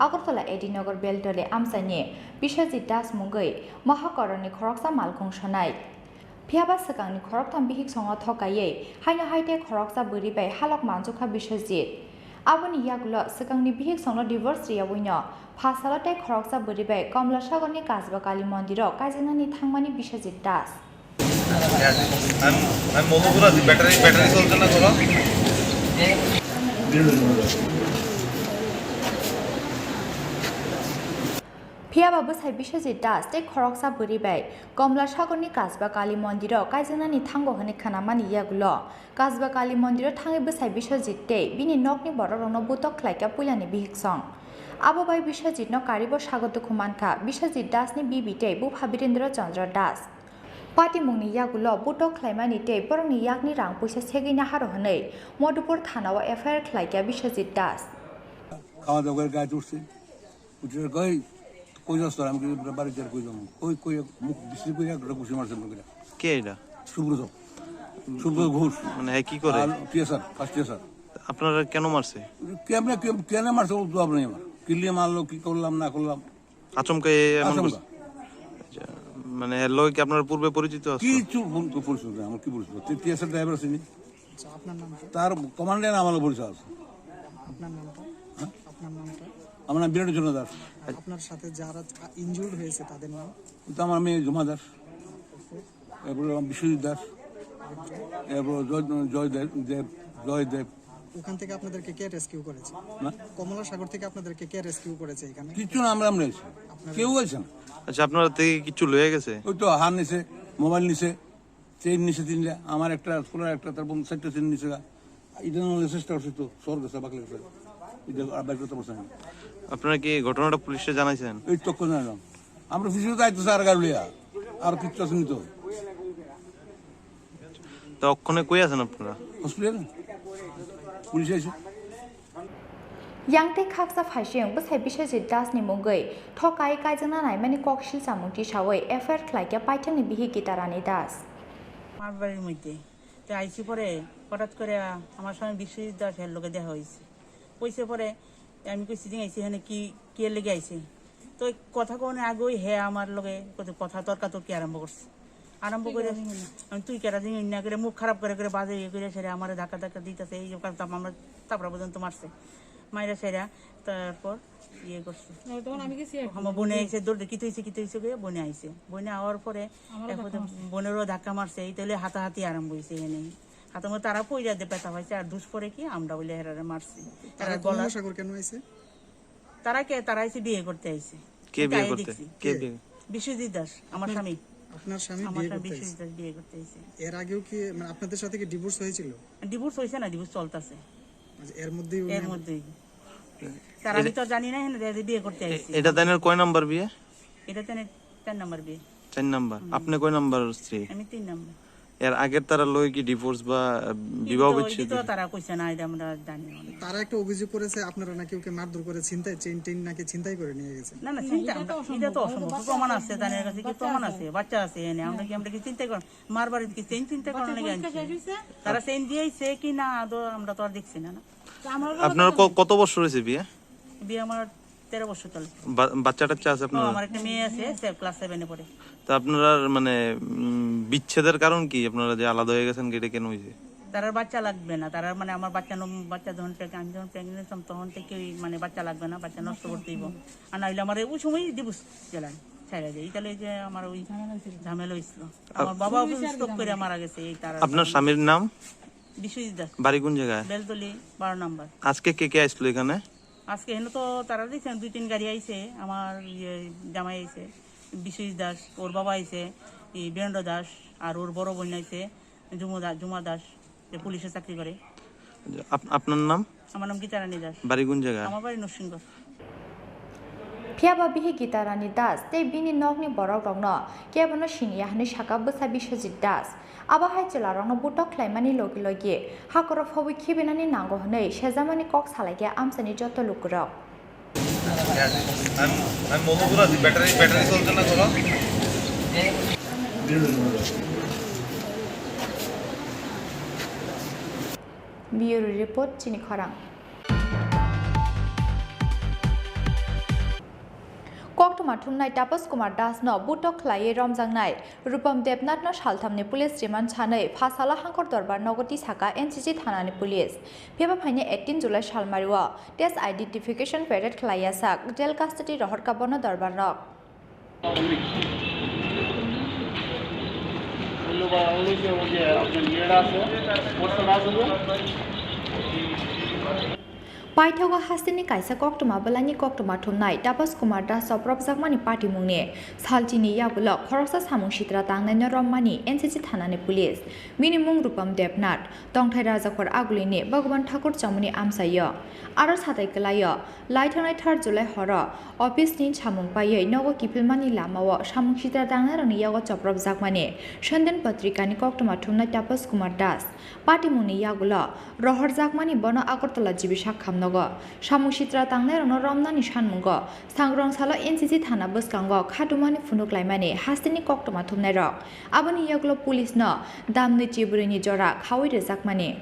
Agartala A D Nagar Beltali amchaini Biswajit Das mungwi Mahakoroni khoroksa malkhung sonai. Phiyaba swkangni khoroktham bihiksongno thokaiwi haino hai tei khoroksa bwrwi bai halok manjukha Biswajit. Aboni yagulo swkangni bihiksongno divorce riyawino phasalo tei khoroksa bwrwi bai Komla Sagarni Kasba Kali Mondiro kaijaknani thangmani Biswajit Das. আমি আমি মধুপুর আছি, battery battery চলছে না কোনো। Phiyaba bwsai Biswajit Das tei khoroksa bwrwi bai Komla Sagarni Kasba Kali Mondiro kaijaknani thango hwnwi khwnamani yagulo Kasba Kali Mondiro thangwi bwsai Biswajit tei bini nokni borokrokno butok khlaikha puilani bihiksong. Abo bai Biswajitno karibo sago dukhu mankha Biswajit Dasni bibi tei bupha Birendra Chandra Das. Patimungni yagulo butok khlaimani tei borokni yakni rang puisa segwi naharo hwnwi Madhupur thanao F I R khlaikha Biswajit Das. খাওয়া দাওয়া করে গায়ে উঠছে। উঠে কই, "কই যাস তোরা?" আমি কই, "বাড়ি যার কই যাবো?" কই, কই, মুখ বিশ্রী করে একটা ঘুষি মারছে মুখে। কে এটা? সুব্রত। সুব্রত ঘোষ। মানে, হ্যাঁ, কি করে? আর টিএসআর, ফার্স্ট টিএসআর। আপনারা কেন মারছে? কে আমরা, কে, কেন মারছে, ও জবাব নেই আমার। কিল্লি মারলো, কি করলাম না করলাম। আচমকা এ এমন আচমকা। করছে? আচ্ছা, মানে, এর লগে কি আপনার পূর্বে পরিচিত আছে? কিছু ফোন তো পরিচিত নেই, আমার কি পরিচিত? টি-, টিএসআর ড্রাইভার চিনি। আচ্ছা, আপনার নাম কি? তার কমান্ডের আমার পরিচয় আছে। আপনার নামটা? হ্যাঁ? আপনার নামটা? আমার নাম বিরাট জোনা দাস। আপনার সাথে যারা ইনজুর্ড হয়েছে তাদের নাম? তো আমার মেয়ে জুমা দাস, এরপরে আমার বিশ্বজিৎ দাস, এরপর জয়, জয় দেব, দেব, জয় দেব। ওখান থেকে আপনাদেরকে কে রেস্কিউ করেছে? না। কমলা সাগর থেকে আপনাদেরকে কে রেস্কিউ করেছে এখানে? কিচ্ছু না, আমরা, আমরা এসে। আপনারা কেউ এসে না। আচ্ছা, আপনারা থেকে কিছু লয়ে গেছে? ওই তো হার নিছে, মোবাইল নিছে, চেইন নিছে তিনটা, আমার একটা, সোনার একটা, তারপর চারটা চেইন নিছে। এটা না হলে চেষ্টা করছে তো, সর গেছে, বাকলে গেছে। এটা আর বাইক করতে পারছে না। আপনারা কি ঘটনাটা পুলিশে জানাইছেন? এই তখন জানালাম। আমরা পুলিশে তো আইতেছে আর গাড়ি লইয়া, আর কিচ্ছু আসেনি তো। তো অক্ষণে কই আছেন আপনারা? হসপিটালে পুলিশ আইছে। Yang tei khaksa phaising bwsai Biswajit Das ni mungwi thokai kaijakna naimani kok silchamung tisawi F I R khlaikha paithakni bihik Gitarani Das. আমার বাড়ির মধ্যে। তো আইসি পরে হঠাৎ করে আমার স্বামী বিশ্বজিৎ দাস এর লগে দেখা হয়েছে। হয়েছে পরে আমি কইছি যে আইসি এখানে কি, কি এর লেগে আইসি? তো এই কথা কোন আগে ওই হে আমার লগে কত কথা তর্কাতর্কি আরম্ভ করছে। আরম্ভ করে আমি তুই কেরা জিনিস না করে মুখ খারাপ করে করে বাজে ইয়ে করে সেরে আমার ধাক্কা ধাক্কা দিতেছে, এই যে কারণে আমার তারপরে পর্যন্ত মারছে। মাইরা সেরা তারপর ইয়ে করছে। না, তখন আমি গেছি আর কি। আমার বোনে এসে দৌড় দিয়ে, "কিতা হইছে, কিতা হইছে?" করে বোনে আইছে। বোনে আওয়ার পরে আমারও এখন ধাক্কা তো মারছে। বোনেরও ধাক্কা মারছে, এই তাহলে হাতাহাতি আরম্ভ হইছে এখানে। হাতে মধ্যে তারা পইরা দিয়ে ব্যথা পাইছে, আর দুষ পরে কি আমরা বলে হেরারে মারছি। তারা তারা তো কোন গলা মহাসাগর কেন আইছে? তারা কে? তারা আইছে বিয়ে করতে আইছে। কে আমি বিয়ে তাই করতে? দেখছি। কে কে? বিয়ে? বিশ্বজিৎ দাস, আমার আপনার, স্বামী। আপনার স্বামী আমার বিয়ে স্বামী করতে আইছে? বিশ্বজিৎ দাস বিয়ে করতে আইছে। এর আগেও কি, মানে, আপনাদের সাথে কি ডিভোর্স হয়েছিল? ডিভোর্স হইছে না, ডিভোর্স চলতেছে। আচ্ছা, এর মধ্যেই উনি এর মধ্যেই। তার আমি এটা তো জানি না, এখানে যে বিয়ে করতে এ-, আইছি। এটা তাইনের কয় নাম্বার বিয়ে? এটা তাইনের চার নাম্বার বিয়ে। চার নাম্বার। হুম। আপনি কয় নাম্বার স্ত্রী? আমি তিন নাম্বার। এর আগের তারা লই কি ডিভোর্স বা, আহ, বিবাহ কিন্তু বিচ্ছেদ? এটা তো তারা কইছে না, এটা আমরা জানি না। তারা একটা অভিযোগ করেছে, আপনারা নাকি ওকে মারধর করে ছিনতাই, চেইন টেইন নাকি ছিনতাই করে নিয়ে গেছে। না, না, না, চিন্তা, এটা তো আমরা, এটা তো অসম্ভব। অসম্ভব। প্রমাণ আছে, তাদের কাছে কি প্রমাণ আছে? বাচ্চা আছে এনে, আমরা কি, আমরা কি চিন্তা করি? মার বাড়িতে কি চেইন চিন্তা করার লাগি আনছে? তারা চেইন দিয়েছে কি না, আদৌ আমরা তো আর দেখছি না, না। তো আমরা আপনার ক-, কত বছর হয়েছে বিয়ে? বিয়ে আমার তেরো বছর চলে। বা-, বাচ্চা টাচ্চা আছে ও, আপনার? আমার একটা মেয়ে আছে, সে ক্লাস সেভেন এ পড়ে। তা আপনারা মানে, উম, বিচ্ছেদের কারণ কি? আপনারা যে আলাদা হয়ে গেছেন, এটা কেন হয়েছে? তারার বাচ্চা লাগবে না, তারার মানে আমার বাচ্চা ন-, বাচ্চা যখন প্রেগ-, আমি যখন প্রেগনেন্ট ছিলাম তখন থেকে ওই মানে বাচ্চা লাগবে না, বাচ্চা নষ্ট করতে হইব। আর না হইলে আমার ওই সময় ডিভোর্স দিলাম, ছেড়ে দেয়। তাহলে এই যে আমার ওই ঝামেলা হয়েছিল। ঝামেলা হয়েছিল। আপ-, আমার বাবা ওই স্ট্রোক করে মারা গেছে এই তার আপনার স্বামীর নাম? বিশ্বজিৎ দাস। বাড়ি কোন জায়গায়? বেলতলি বারো নাম্বার। আজকে কে কে আসলো এখানে? আজকে এখানে তো তারা দিয়েছেন, দুই তিন গাড়ি আইছে, আমার ইয়ে জামাই আইছে, বিশ্বজিৎ দাস, ওর বাবা আইছে, এই বীরেন্দ্র দাস, আর ওর বড় বোন আইছে, জুমা দা-, জুমা দাস, যে পুলিশে চাকরি করে। আপ-, আপনার নাম? আমার নাম গীতারানী দাস। বাড়ি কোন জায়গা? আমার বাড়ি Narsingarh. Phiya ba bihik Gitarani Das tei bini nokni borokrokno kebono siniya hwnwi sakha bwsa Biswajit Das. Abo hai chwlarokno butok khlaimani logi logi hakhoro phobwi khibinani nango hwnwi sejamani kok salaikha amchaini joto lukurok. আমি, আমি মধুপুর আছি, battery, battery চলছে না কোনো। Bureau report, chini khorang. Koktwma thumnai Tapas Kumar Das no butok khlaiwi romjaknai Rupam Debnath no salthamni police remand sanwi Phasala Hangkor Dorbar nogo tisaka N C C thanani police. Phiya ba phaini eighteen July salmario test identification parade khlaiya sak jail custody rohorkha bono dorbar nok. Paithago hasteni kaisa koktwma bwlaini koktwma thumnai Tapas Kumar Das chopropjakmani patimungni salchini yagulo khoroksa samung sitra tangnaino romani N C C thanani police. Bini mung Rupam Debnath, tongthai Rajakhor Agulini Bhagwan Thakur Chomoni amchaio. Aro satai kwlaio, lai thangnai third July horo office ni samung paiwi nogo kiphilmani lamao samung sitra tangnairokni yago chopropjakmani Sandin Patrikani koktwma thumnai Tapas Kumar Das. Patimungni yagulo rohorjakmani bono Agartala G B sak khamnogo. Samung sitra tangnairokno romnani sanmungo Sangrong salo N C C thana bwskango khatumani phunuk laimani hasteni koktwma thumnairok. Aboni yagulo police no damni chibrwini jora khaui rwjakmani.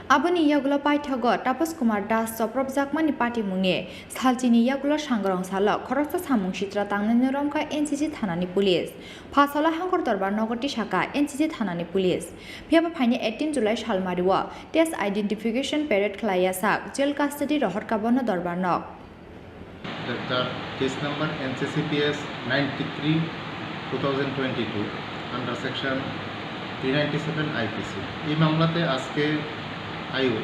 Aboni yagulo paithago Tapas Kumar Das chopropjakmani patimungni salchini yagulo Sangrong salo khoroksa samung sitra tangnaino romkha N C C thanani police. Phasala Hangkor Dorbar nogo tisaka N C C thanani police. Phiya ba phaini eighteen July salmario test identification parade khlaiya sak jail custody rohorkha bono dorbar nok. একটা case number NCCPS ninety three two thousand twenty two, under section three ninety seven IPC. এই মামলাতে আজকে আয়ু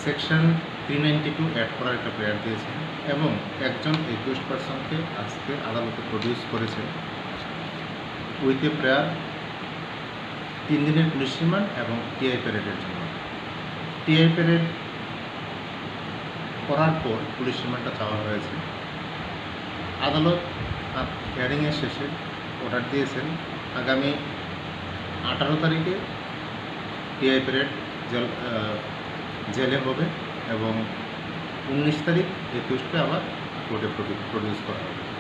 section three ninety two add করার একটা প্রেয়ার দিয়েছেন এবং একজন একিউজড পারসনকে আজকে আদালতে প্রডিউস করেছেন উইথ এ প্রেয়ার তিন দিনের পুলিশ রিমান্ড এবং টিআই প্যারেডের জন্য। টিআই প্যারেড করার পর পুলিশ রিমান্ডটা চাওয়া হয়েছে। আদালত তার হিয়ারিংয়ের শেষে অর্ডার দিয়েছেন আগামী আঠারো তারিখে টিআই প্যারেড জেল, আহ, জেলে হবে এবং উনিশ তারিখ একুইশকে আবার কোর্টে প্রডিউ-, প্রডিউস করা হবে।